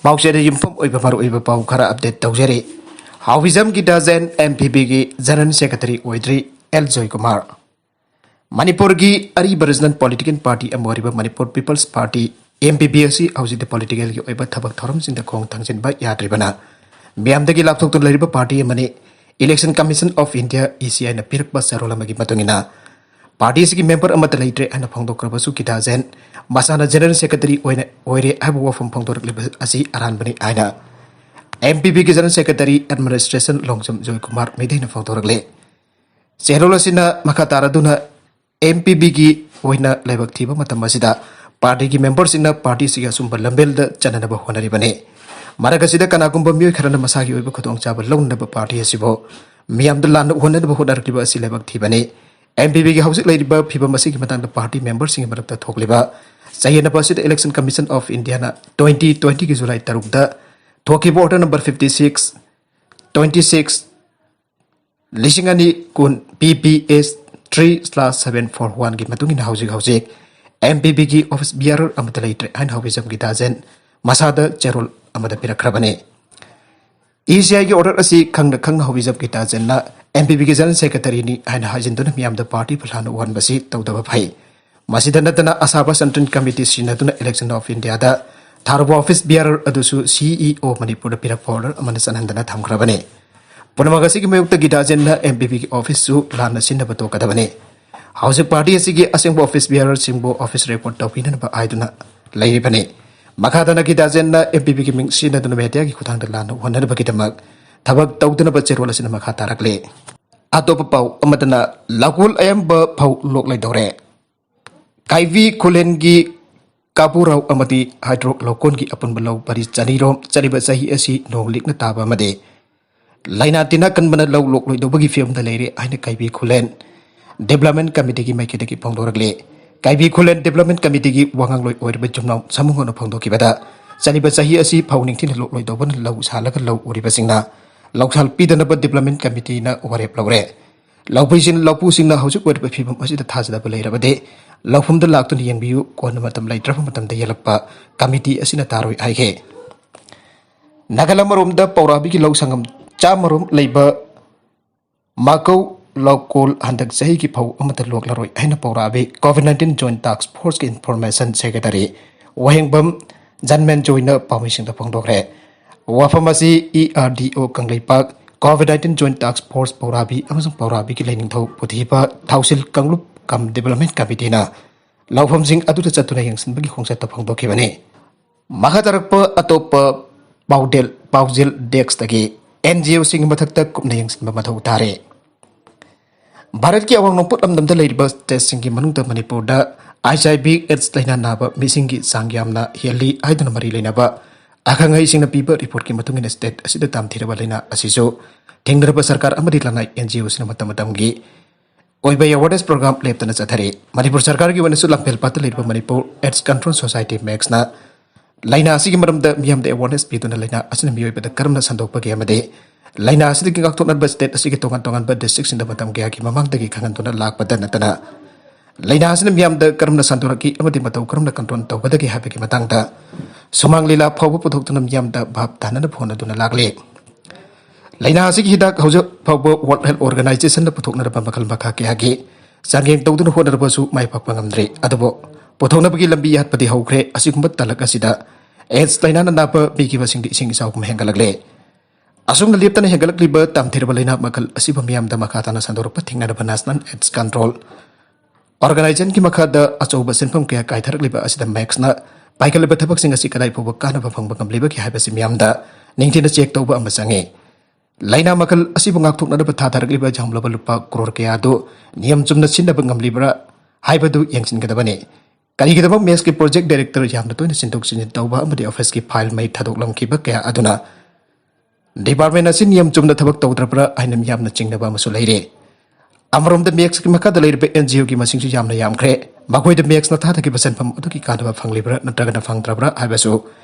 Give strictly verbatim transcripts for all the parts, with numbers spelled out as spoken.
ꯄꯥꯎꯆꯦꯗ ꯌꯨꯝꯐꯝ ꯑꯣꯏꯕ ꯃꯔꯨꯑꯣꯏꯕ ꯄꯥꯎ ꯈꯔ ꯑꯞꯗꯦꯠ ꯇꯧꯖꯔꯤ꯫ ꯍꯥꯎꯕꯤꯖꯝ ꯒꯤꯇꯥꯖꯦꯟ ꯑꯦꯝ ꯄꯤ ꯕꯤꯒꯤ ꯖꯦꯅꯔꯦꯜ ꯁꯦꯀ꯭ꯔꯦꯇꯔꯤ ꯑꯣꯏꯗ꯭ꯔꯤ꯫ ꯑꯦꯜ ꯖꯣꯏꯀꯨꯃꯥꯔ꯫ ꯃꯅꯤꯄꯨꯔꯒꯤ ꯑꯔꯤꯕ ꯔꯤꯖꯅꯦꯜ ꯄꯣꯂꯤꯇꯤꯀꯦꯜ ꯄꯥꯔꯇꯤ ꯑꯃ ꯑꯣꯏꯔꯤꯕ Manipur peoples party, M P B, ꯑꯁꯤ ꯍꯧꯖꯤꯛꯇꯤ ꯄꯣꯂꯤꯇꯤꯀꯦꯜꯒꯤ ꯑꯣꯏꯕ ꯊꯕꯛ ꯊꯧꯔꯝꯁꯤꯡꯗ ꯈꯣꯡ ꯊꯥꯡꯖꯤꯟꯕ ꯌꯥꯗ꯭ꯔꯤꯕꯅ ꯃꯤꯌꯥꯝꯗꯒꯤ ꯂꯥꯞꯊꯣꯛꯇꯨꯅ ꯂꯩꯔꯤꯕ ꯄꯥꯔꯇꯤ ꯑꯃꯅꯤ꯫ Election Commission of India, E C I ꯅ ꯄꯤꯔꯛꯄ ꯆꯦꯔꯣꯜ ꯑꯃꯒꯤ ꯃꯇꯨꯡ ꯏꯟꯅ, ꯄꯥꯔꯇꯤ ꯑꯁꯤꯒꯤ ꯃꯦꯝꯕꯔ ꯑꯃꯠꯇ ꯂꯩꯇ꯭ꯔꯦ ꯍꯥꯏꯅ ꯐꯣꯡꯗꯣꯛꯈ꯭ꯔꯕꯁꯨ, ꯒꯤꯇꯥꯖꯦꯟ ꯃꯁꯥꯅ ꯖꯦꯅꯔꯦꯜ ꯁꯦꯀ꯭ꯔꯦꯇꯔꯤ ꯑꯣꯏꯅ ꯑꯣꯏꯔꯦ ꯍꯥꯏꯕ ꯋꯥꯐꯝ ꯐꯣꯡꯗꯣꯔꯛꯂꯤꯕ ꯑꯁꯤ ꯑꯔꯥꯟꯕꯅꯤ ꯍꯥꯏꯅ ꯑꯦꯝ ꯄꯤ ꯕꯤꯒꯤ general secretary administration Longjam Joykumar ꯃꯩꯙꯦꯅ ꯐꯣꯡꯗꯣꯔꯛꯂꯦ꯫ ꯆꯦꯔꯣꯜ ꯑꯁꯤꯅ ꯃꯈꯥ ꯇꯥꯔꯗꯨꯅ ꯑꯦꯝ ꯄꯤ ꯕꯤꯒꯤ ꯑꯣꯏꯅ ꯂꯥꯏꯕꯛ ꯊꯤꯕ ꯃꯇꯝ ꯑꯁꯤꯗ ꯄꯥꯔꯇꯤꯒꯤ ꯃꯦꯝꯕꯔꯁꯤꯡꯅ ꯄꯥꯔꯇꯤ ꯑꯁꯤꯒꯤ ꯑꯆꯨꯝꯕ ꯂꯝꯕꯦꯜꯗ ꯆꯠꯅꯅꯕ ꯍꯣꯠꯅꯔꯤꯕꯅꯤ꯫ ꯃꯔꯛ ꯑꯁꯤꯗ ꯀꯅꯥꯒꯨꯝꯕ ꯃꯤꯑꯣꯏ ꯈꯔꯅ ꯃꯁꯥꯒꯤ ꯑꯣꯏꯕ ꯈꯨꯗꯣꯡꯆꯥꯕ ꯂꯧꯅꯅꯕ ꯄꯥꯔꯇꯤ ꯑꯁꯤꯕꯨ ꯃꯤꯌꯥꯝꯗ ꯂꯥꯟꯅ ꯎꯍꯟꯅꯅꯕ ꯍꯣꯠꯅꯔꯛꯂꯤꯕ ꯑꯁꯤ ꯂꯥꯏꯕꯛ ꯊꯤꯕꯅꯤ꯫ ꯑꯦꯝ ꯄꯤ ꯕꯤꯒꯤ ꯍꯧꯖꯤꯛ ꯂꯩꯔꯤꯕ ꯐꯤꯕꯝ ꯑꯁꯤꯒꯤ ꯃꯇꯥꯡꯗ ꯄꯥꯔꯇꯤ ꯃꯦꯝꯕꯔꯁꯤꯡꯒꯤ ꯃꯔꯛꯇ ꯊꯣꯛꯂꯤꯕ ꯆꯌꯦꯠꯅꯕ ꯑꯁꯤꯗ Election Commission of Indiaꯅ twenty twentyꯒꯤ ꯖꯨꯂꯥꯏ ꯇꯔꯨꯛꯇ ꯊꯣꯛꯈꯤꯕ order number fifty six, twenty six, ꯂꯤꯁꯤꯡ ꯑꯅꯤ ꯀꯨꯟ P P S three slash seven four oneꯒꯤ ꯃꯇꯨꯡ ꯏꯟꯅ ꯍꯧꯖꯤꯛ ꯍꯧꯖꯤꯛ ꯑꯦꯝ ꯄꯤ ꯕꯤꯒꯤ office bearer ꯑꯃꯠꯇ ꯂꯩꯇ꯭ꯔꯦ ꯍꯥꯏꯅ ꯍꯥꯎꯕꯤꯖꯝ ꯒꯤꯇꯥꯖꯦꯟ ꯃꯁꯥꯗ ꯆꯦꯔꯣꯜ ꯑꯃꯗ ꯄꯤꯔꯛꯈ꯭ꯔꯕꯅꯤ꯫ E C Iꯒꯤ order ꯑꯁꯤ ꯈꯪꯅ ꯈꯪꯅ ꯍꯥꯎꯕꯤꯖꯝ ꯒꯤꯇꯥꯖꯦꯟꯅ ꯑꯦꯝ ꯄꯤ ꯕꯤꯒꯤ ꯖꯦꯅꯔꯦꯜ ꯁꯦꯀ꯭ꯔꯦꯇꯔꯤꯅꯤ ꯍꯥꯏꯅ ꯍꯥꯏꯖꯤꯟꯗꯨꯅ ꯃꯤꯌꯥꯝꯗ ꯄꯥꯔꯇꯤꯕꯨ ꯂꯥꯟꯅ ꯎꯍꯟꯕꯁꯤ ꯇꯧꯗꯕ ꯐꯩ꯫ ꯃꯁꯤꯗ ꯅꯠꯇꯅ ꯑꯁꯥꯕ Central Committee ꯁꯤꯖꯤꯟꯅꯗꯨꯅ Election of Indiaꯗ ꯊꯥꯔꯨꯕ office bearer ꯑꯗꯨꯁꯨ C E O ꯃꯅꯤꯄꯨꯔꯗ ꯄꯤꯔꯛꯄ order ꯑꯃꯅ ꯆꯠꯍꯟꯗꯅ ꯊꯝꯈ꯭ꯔꯕꯅꯤ꯫ ꯄꯨꯝꯅꯃꯛ ꯑꯁꯤꯒꯤ ꯃꯥꯌꯣꯛꯇ ꯒꯤꯇꯥꯖꯦꯟꯅ ꯑꯦꯝ ꯄꯤ ꯕꯤꯒꯤ officeꯁꯨ ꯂꯥꯟꯅ ꯁꯤꯖꯤꯟꯅꯕ ꯇꯣꯛꯀꯗꯕꯅꯤ꯫ ꯍꯧꯖꯤꯛ ꯄꯥꯔꯇꯤ ꯑꯁꯤꯒꯤ ꯑꯁꯦꯡꯕ office bearerꯁꯤꯡꯕꯨ office report ꯇꯧꯕꯤꯅꯅꯕ ꯍꯥꯏꯗꯨꯅ ꯂꯩꯔꯤꯕꯅꯤ꯫ ꯃꯈꯥ ꯇꯥꯅ ꯒꯤꯇꯥꯖꯦꯟꯅ ꯑꯦꯝ ꯄꯤ ꯕꯤꯒꯤ ꯃꯤꯡ ꯁꯤꯖꯤꯟꯅꯗꯨꯅ mediaꯒꯤ ꯈꯨꯠꯊꯥꯡꯗ ꯂꯥꯟꯅ ꯎꯍꯟꯅꯅꯕꯒꯤꯗꯃꯛ ꯊꯕꯛ ꯇꯧꯗꯅꯕ ꯆꯦꯔꯣꯜ ꯑꯁꯤꯅ ꯃꯈꯥ ꯇꯥꯔꯛꯂꯤ꯫ ꯑꯇꯣꯞꯄ ꯄꯥꯎ ꯑꯃꯗꯅ ꯂꯧꯀꯣꯜ ꯑꯌꯥꯝꯕ ꯐꯧ ꯂꯣꯛꯂꯣꯏꯗꯧꯔꯦ꯫ ꯀꯥꯏꯕꯤ ꯈꯨꯂꯦꯟꯒꯤ ꯀꯥꯕꯨꯔꯥꯎ ꯑꯃꯗꯤ ꯍꯥꯏꯗ꯭ꯔꯣꯛ ꯂꯧꯀꯣꯟꯒꯤ ꯑꯄꯨꯟꯕ ꯂꯧ ꯄꯔꯤ ꯆꯅꯤꯔꯣꯝ ꯆꯠꯂꯤꯕ ꯆꯍꯤ ꯑꯁꯤ ꯅꯣꯡ ꯂꯤꯛꯅ ꯇꯥꯕ ꯑꯃꯗꯤ ꯂꯥꯏꯅꯥ ꯇꯤꯟꯅꯥ ꯀꯟꯕꯅ ꯂꯧ ꯂꯣꯛꯂꯣꯏꯗꯧꯕꯒꯤ ꯐꯤꯕꯝꯗ ꯂꯩꯔꯦ ꯍꯥꯏꯅ ꯀꯥꯏꯕꯤ ꯈꯨꯂꯦꯟ Development Committeeꯒꯤ ꯃꯥꯏꯀꯩꯗꯒꯤ ꯐꯣꯡꯗꯣꯔꯛꯂꯤ꯫ ꯀꯥꯏꯕꯤ ꯈꯨꯂꯦꯟ Development Committeeꯒꯤ ꯋꯥꯉꯥꯡꯂꯣꯏ ꯑꯣꯏꯔꯤꯕ ꯌꯨꯝꯅꯥꯝ ꯁꯥꯃꯨꯍꯣꯅ ꯐꯣꯡꯗꯣꯛꯈꯤꯕꯗ, ꯆꯠꯂꯤꯕ ꯆꯍꯤ ꯑꯁꯤ ꯐꯧ ꯅꯤꯡꯊꯤꯅ ꯂꯣꯛꯂꯣꯏꯗꯧꯕꯅ ꯂꯧ ꯁꯥꯜꯂꯒ ꯂꯧ ꯎꯔꯤꯕꯁꯤꯡꯅ ꯂꯧꯁꯥꯜ ꯄꯤꯗꯅꯕ Development Committeeꯅ ꯋꯥꯔꯦꯞ ꯂꯧꯔꯦ꯫ ꯂꯧꯄꯩꯁꯤꯡ-, ꯂꯧꯄꯨꯁꯤꯡꯅ ꯍꯧꯖꯤꯛ ꯑꯣꯏꯔꯤꯕ ꯐꯤꯕꯝ ꯑꯁꯤꯗ ꯊꯥꯖꯗꯕ ꯂꯩꯔꯕꯗꯤ ꯂꯧꯐꯝꯗ ꯂꯥꯛꯇꯨꯅ ꯌꯦꯡꯕꯤꯌꯨ, ꯀꯣꯟꯅ ꯃꯇꯝ ꯂꯩꯇ꯭ꯔꯕ ꯃꯇꯝꯗ ꯌꯦꯜꯂꯛꯄ committee ꯑꯁꯤꯅ ꯇꯥꯔꯣꯏ ꯍꯥꯏꯈꯤ꯫ ꯅꯥꯀꯜ ꯑꯃꯔꯣꯝꯗ ꯄꯧꯔꯥꯕꯤꯒꯤ ꯂꯧ ꯁꯪꯒꯝ ꯆꯥꯝꯃꯔꯣꯝ ꯂꯩꯕ ꯃꯥꯀꯧ ꯂꯧꯀꯣꯜ ꯍꯟꯗꯛ ꯆꯍꯤꯒꯤ ꯐꯧ ꯑꯃꯠꯇ ꯂꯣꯛꯂꯔꯣꯏ ꯍꯥꯏꯅ ꯄꯧꯔꯥꯕꯤ COVID nineteen Joint Task Force ꯀꯤ Information Secretary ꯋꯥꯍꯦꯡꯕꯝ ꯖꯟꯃꯦꯟ ꯖꯣꯏꯅ ꯄꯥꯎꯃꯤꯁꯤꯡꯗ ꯐꯣꯡꯗꯣꯛꯈ꯭ꯔꯦ꯫ ꯋꯥꯐꯝ ꯑꯁꯤ E R D O Kangleipak, COVID nineteen Joint Task Force ꯄꯧꯔꯥꯕꯤ ꯑꯃꯁꯨꯡ ꯄꯧꯔꯥꯕꯤꯒꯤ ꯂꯩꯅꯤꯡꯊꯧ ꯄꯨꯊꯤꯕ ꯊꯥꯎꯁꯤꯜ ꯀꯥꯡꯂꯨꯞ ꯀꯝ Development Committee ꯅ ꯂꯧꯐꯝꯁꯤꯡ ꯑꯗꯨꯗ ꯆꯠꯇꯨꯅ ꯌꯦꯡꯁꯤꯟꯕꯒꯤ ꯈꯣꯡꯆꯠꯇ ꯐꯣꯡꯗꯣꯛꯈꯤꯕꯅꯤ꯫ ꯃꯈꯥ ꯇꯥꯔꯛꯄ ꯑꯇꯣꯞꯄ ꯄꯥꯎꯗꯦꯜ, ꯄꯥꯎꯖꯦꯜ desk ꯇꯒꯤ꯫ N G O ꯁꯤꯡꯒꯤ ꯃꯊꯛꯇ ꯀꯨꯞꯅ ꯌꯦꯡꯁꯤꯟꯕ ꯃꯊꯧ ꯇꯥꯔꯦ꯫ ꯚꯥꯔꯠꯀꯤ ꯑꯋꯥꯡ ꯅꯣꯡꯄꯣꯛ ꯂꯝꯗꯝꯗ ꯂꯩꯔꯤꯕ state ꯁꯤꯡꯒꯤ ꯃꯅꯨꯡꯗ ꯃꯅꯤꯄꯨꯔꯗ H I V AIDS ꯂꯥꯏꯅꯥ ꯅꯥꯕ ꯃꯤꯁꯤꯡꯒꯤ ꯆꯥꯡ ꯌꯥꯝꯅ ꯍꯦꯜꯂꯤ ꯍꯥꯏꯗꯨꯅ ꯃꯔꯤ ꯂꯩꯅꯕ ꯑꯈꯪ ꯑꯍꯩꯁꯤꯡꯅ ꯄꯤꯕ report ꯀꯤ ꯃꯇꯨꯡ ꯏꯟꯅ, state ꯑꯁꯤꯗ ꯇꯝꯊꯤꯔꯕ ꯂꯥꯏꯅꯥ ꯑꯁꯤꯁꯨ ꯊꯦꯡꯅꯔꯕ ꯁꯔꯀꯥꯔ ꯑꯃꯗꯤ ꯂꯅꯥꯏ N G O ꯁꯤꯡꯅ ꯃꯇꯝ ꯃꯇꯝꯒꯤ ꯑꯣꯏꯕ awareness program ꯂꯦꯞꯇꯅ ꯆꯠꯊꯔꯤ꯫ ꯃꯅꯤꯄꯨꯔ ꯁꯔꯀꯥꯔꯒꯤ ꯑꯣꯏꯅꯁꯨ ꯂꯝꯐꯦꯜ ꯄꯥꯠꯇ ꯂꯩꯔꯤꯕ ꯃꯅꯤꯄꯨꯔ AIDS Control Society, ꯃꯦꯛꯁꯅ ꯂꯥꯏꯅꯥ ꯑꯁꯤꯒꯤ ꯃꯔꯝꯗ ꯃꯤꯌꯥꯝꯗ awareness ꯄꯤꯗꯨꯅ ꯂꯥꯏꯅꯥ ꯑꯁꯤꯅ ꯃꯤꯑꯣꯏꯕꯗ ꯀꯔꯝꯅ ꯁꯟꯗꯣꯛꯄꯒꯦ ꯑꯃꯗꯤ ꯂꯥꯏꯅꯥ ꯑꯁꯤꯗꯒꯤ ꯉꯥꯛꯊꯣꯛꯅꯕ state ꯑꯁꯤꯒꯤ ꯇꯣꯉꯥꯟ ꯇꯣꯉꯥꯟꯕ district ꯁꯤꯡꯗ ꯃꯇꯝ ꯀꯌꯥꯒꯤ ꯃꯃꯥꯡꯗꯒꯤ ꯈꯪꯍꯟꯗꯨꯅ ꯂꯥꯛꯄꯗ ꯅꯠꯇꯅ, ꯂꯥꯏꯅꯥ ꯑꯁꯤꯅ ꯃꯤꯌꯥꯝꯗ ꯀꯔꯝꯅ ꯁꯟꯗꯣꯔꯛꯏ ꯑꯃꯗꯤ ꯃꯇꯧ ꯀꯔꯝꯅ control ꯇꯧꯒꯗꯒꯦ ꯍꯥꯏꯕꯒꯤ ꯃꯇꯥꯡꯗ ꯁꯨꯃꯥꯡ ꯂꯤꯂꯥ ꯐꯥꯎꯕ ꯄꯨꯊꯣꯛꯇꯨꯅ ꯃꯤꯌꯥꯝꯗ ꯚꯥꯞ ꯇꯥꯅꯅꯕ ꯍꯣꯠꯅꯗꯨꯅ ꯂꯥꯛꯂꯤ꯫ ꯂꯥꯏꯅꯥ ꯑꯁꯤꯒꯤ ꯍꯤꯗꯥꯛ ꯍꯧꯖꯤꯛ ꯐꯥꯎꯕ World Health Organization ꯅ ꯄꯨꯊꯣꯛꯅꯔꯕ ꯃꯈꯜ ꯃꯈꯥ ꯀꯌꯥꯒꯤ ꯆꯥꯡꯌꯦꯡ ꯇꯧꯗꯨꯅ ꯍꯣꯠꯅꯔꯕꯁꯨ ꯃꯥꯏ ꯄꯥꯛꯄ ꯉꯝꯗ꯭ꯔꯤ꯫ ꯑꯗꯨꯕꯨ ꯄꯨꯊꯣꯛꯅꯕꯒꯤ ꯂꯝꯕꯤ ꯍꯥꯠꯄꯗꯤ ꯍꯧꯈ꯭ꯔꯦ꯫ ꯑꯁꯤꯒꯨꯝꯕ ꯇꯥꯂꯛ ꯑꯁꯤꯗ AIDS ꯂꯥꯏꯅꯥꯅ ꯅꯥꯕ ꯃꯤꯒꯤ ꯃꯁꯤꯡꯗꯤ ꯏꯁꯤꯡ ꯏꯆꯥꯎꯒꯨꯝ ꯍꯦꯟꯒꯠꯂꯛꯂꯦ꯫ ꯑꯁꯨꯝꯅ ꯂꯦꯞꯇꯅ ꯍꯦꯟꯒꯠꯂꯛꯂꯤꯕ ꯇꯝꯊꯤꯔꯕ ꯂꯥꯏꯅꯥ ꯃꯈꯜ ꯑꯁꯤꯕꯨ ꯃꯤꯌꯥꯝꯗ ꯃꯈꯥ ꯇꯥꯅ ꯁꯟꯗꯣꯔꯛꯄ ꯊꯤꯡꯅꯅꯕ National AIDS Control Organization ꯒꯤ ꯃꯈꯥꯗ ꯑꯆꯧꯕ ꯁꯦꯟꯐꯝ ꯀꯌꯥ ꯀꯥꯏꯊꯔꯛꯂꯤꯕ ꯑꯁꯤꯗ ꯃꯦꯛꯁꯅ ꯄꯥꯏꯈꯠꯂꯤꯕ ꯊꯕꯛꯁꯤꯡ ꯑꯁꯤ ꯀꯗꯥꯏ ꯐꯥꯎꯕ ꯀꯥꯟꯅꯕ ꯐꯪꯕ ꯉꯝꯂꯤꯕꯒꯦ ꯍꯥꯏꯕꯁꯤ ꯃꯤꯌꯥꯝꯗ ꯅꯤꯡꯊꯤꯅ check ꯇꯧꯕ ꯑꯃ ꯆꯪꯏ꯫ ꯂꯥꯏꯅꯥ ꯃꯈꯜ ꯑꯁꯤꯕꯨ ꯉꯥꯛꯊꯣꯛꯅꯅꯕ ꯊꯥꯊꯔꯛꯂꯤꯕ ꯌꯥꯝꯂꯕ ꯂꯨꯄꯥ ꯀ꯭ꯔꯣꯔ ꯀꯌꯥ ꯑꯗꯨ ꯅꯤꯌꯝ ꯆꯨꯝꯅ ꯁꯤꯖꯤꯟꯅꯕ ꯉꯝꯂꯤꯕ꯭ꯔꯥ ꯍꯥꯏꯕꯗꯨ ꯌꯦꯡꯁꯤꯟꯒꯗꯕꯅꯤ꯫ ꯀꯔꯤꯒꯤꯗꯃꯛ ꯃꯦꯛꯁꯀꯤ project director ꯌꯥꯝꯅ ꯇꯣꯏꯅ ꯁꯤꯟꯗꯣꯛ ꯁꯤꯟꯖꯤꯟ ꯇꯧꯕ ꯑꯃꯗꯤ office ꯀꯤ file ꯃꯩ ꯊꯥꯗꯣꯛꯂꯝꯈꯤꯕ ꯀꯌꯥ ꯑꯗꯨꯅ department ꯑꯁꯤ ꯅꯤꯌꯝ ꯆꯨꯝꯅ ꯊꯕꯛ ꯇꯧꯗ꯭ꯔꯕ꯭ꯔꯥ ꯍꯥꯏꯅ ꯃꯤꯌꯥꯝꯅ ꯆꯤꯡꯅꯕ ꯑꯃꯁꯨ ꯂꯩꯔꯤ꯫ ꯑꯃꯔꯣꯝꯗ ꯃꯦꯛꯁꯀꯤ ꯃꯈꯥꯗ ꯂꯩꯔꯤꯕ N G O ꯒꯤ ꯃꯁꯤꯡꯁꯨ ꯌꯥꯝꯅ ꯌꯥꯝꯈ꯭ꯔꯦ꯫ ꯃꯈꯣꯏꯗ ꯃꯦꯛꯁꯅ ꯊꯥꯗꯈꯤꯕ ꯁꯦꯟꯐꯝ ꯑꯗꯨꯒꯤ ꯀꯥꯟꯅꯕ ꯐꯪꯂꯤꯕ꯭ꯔꯥ ꯅꯠꯇ꯭ꯔꯒꯅ ꯐꯪꯗ꯭ꯔꯕ꯭ꯔꯥ ꯍꯥꯏꯕꯁꯨ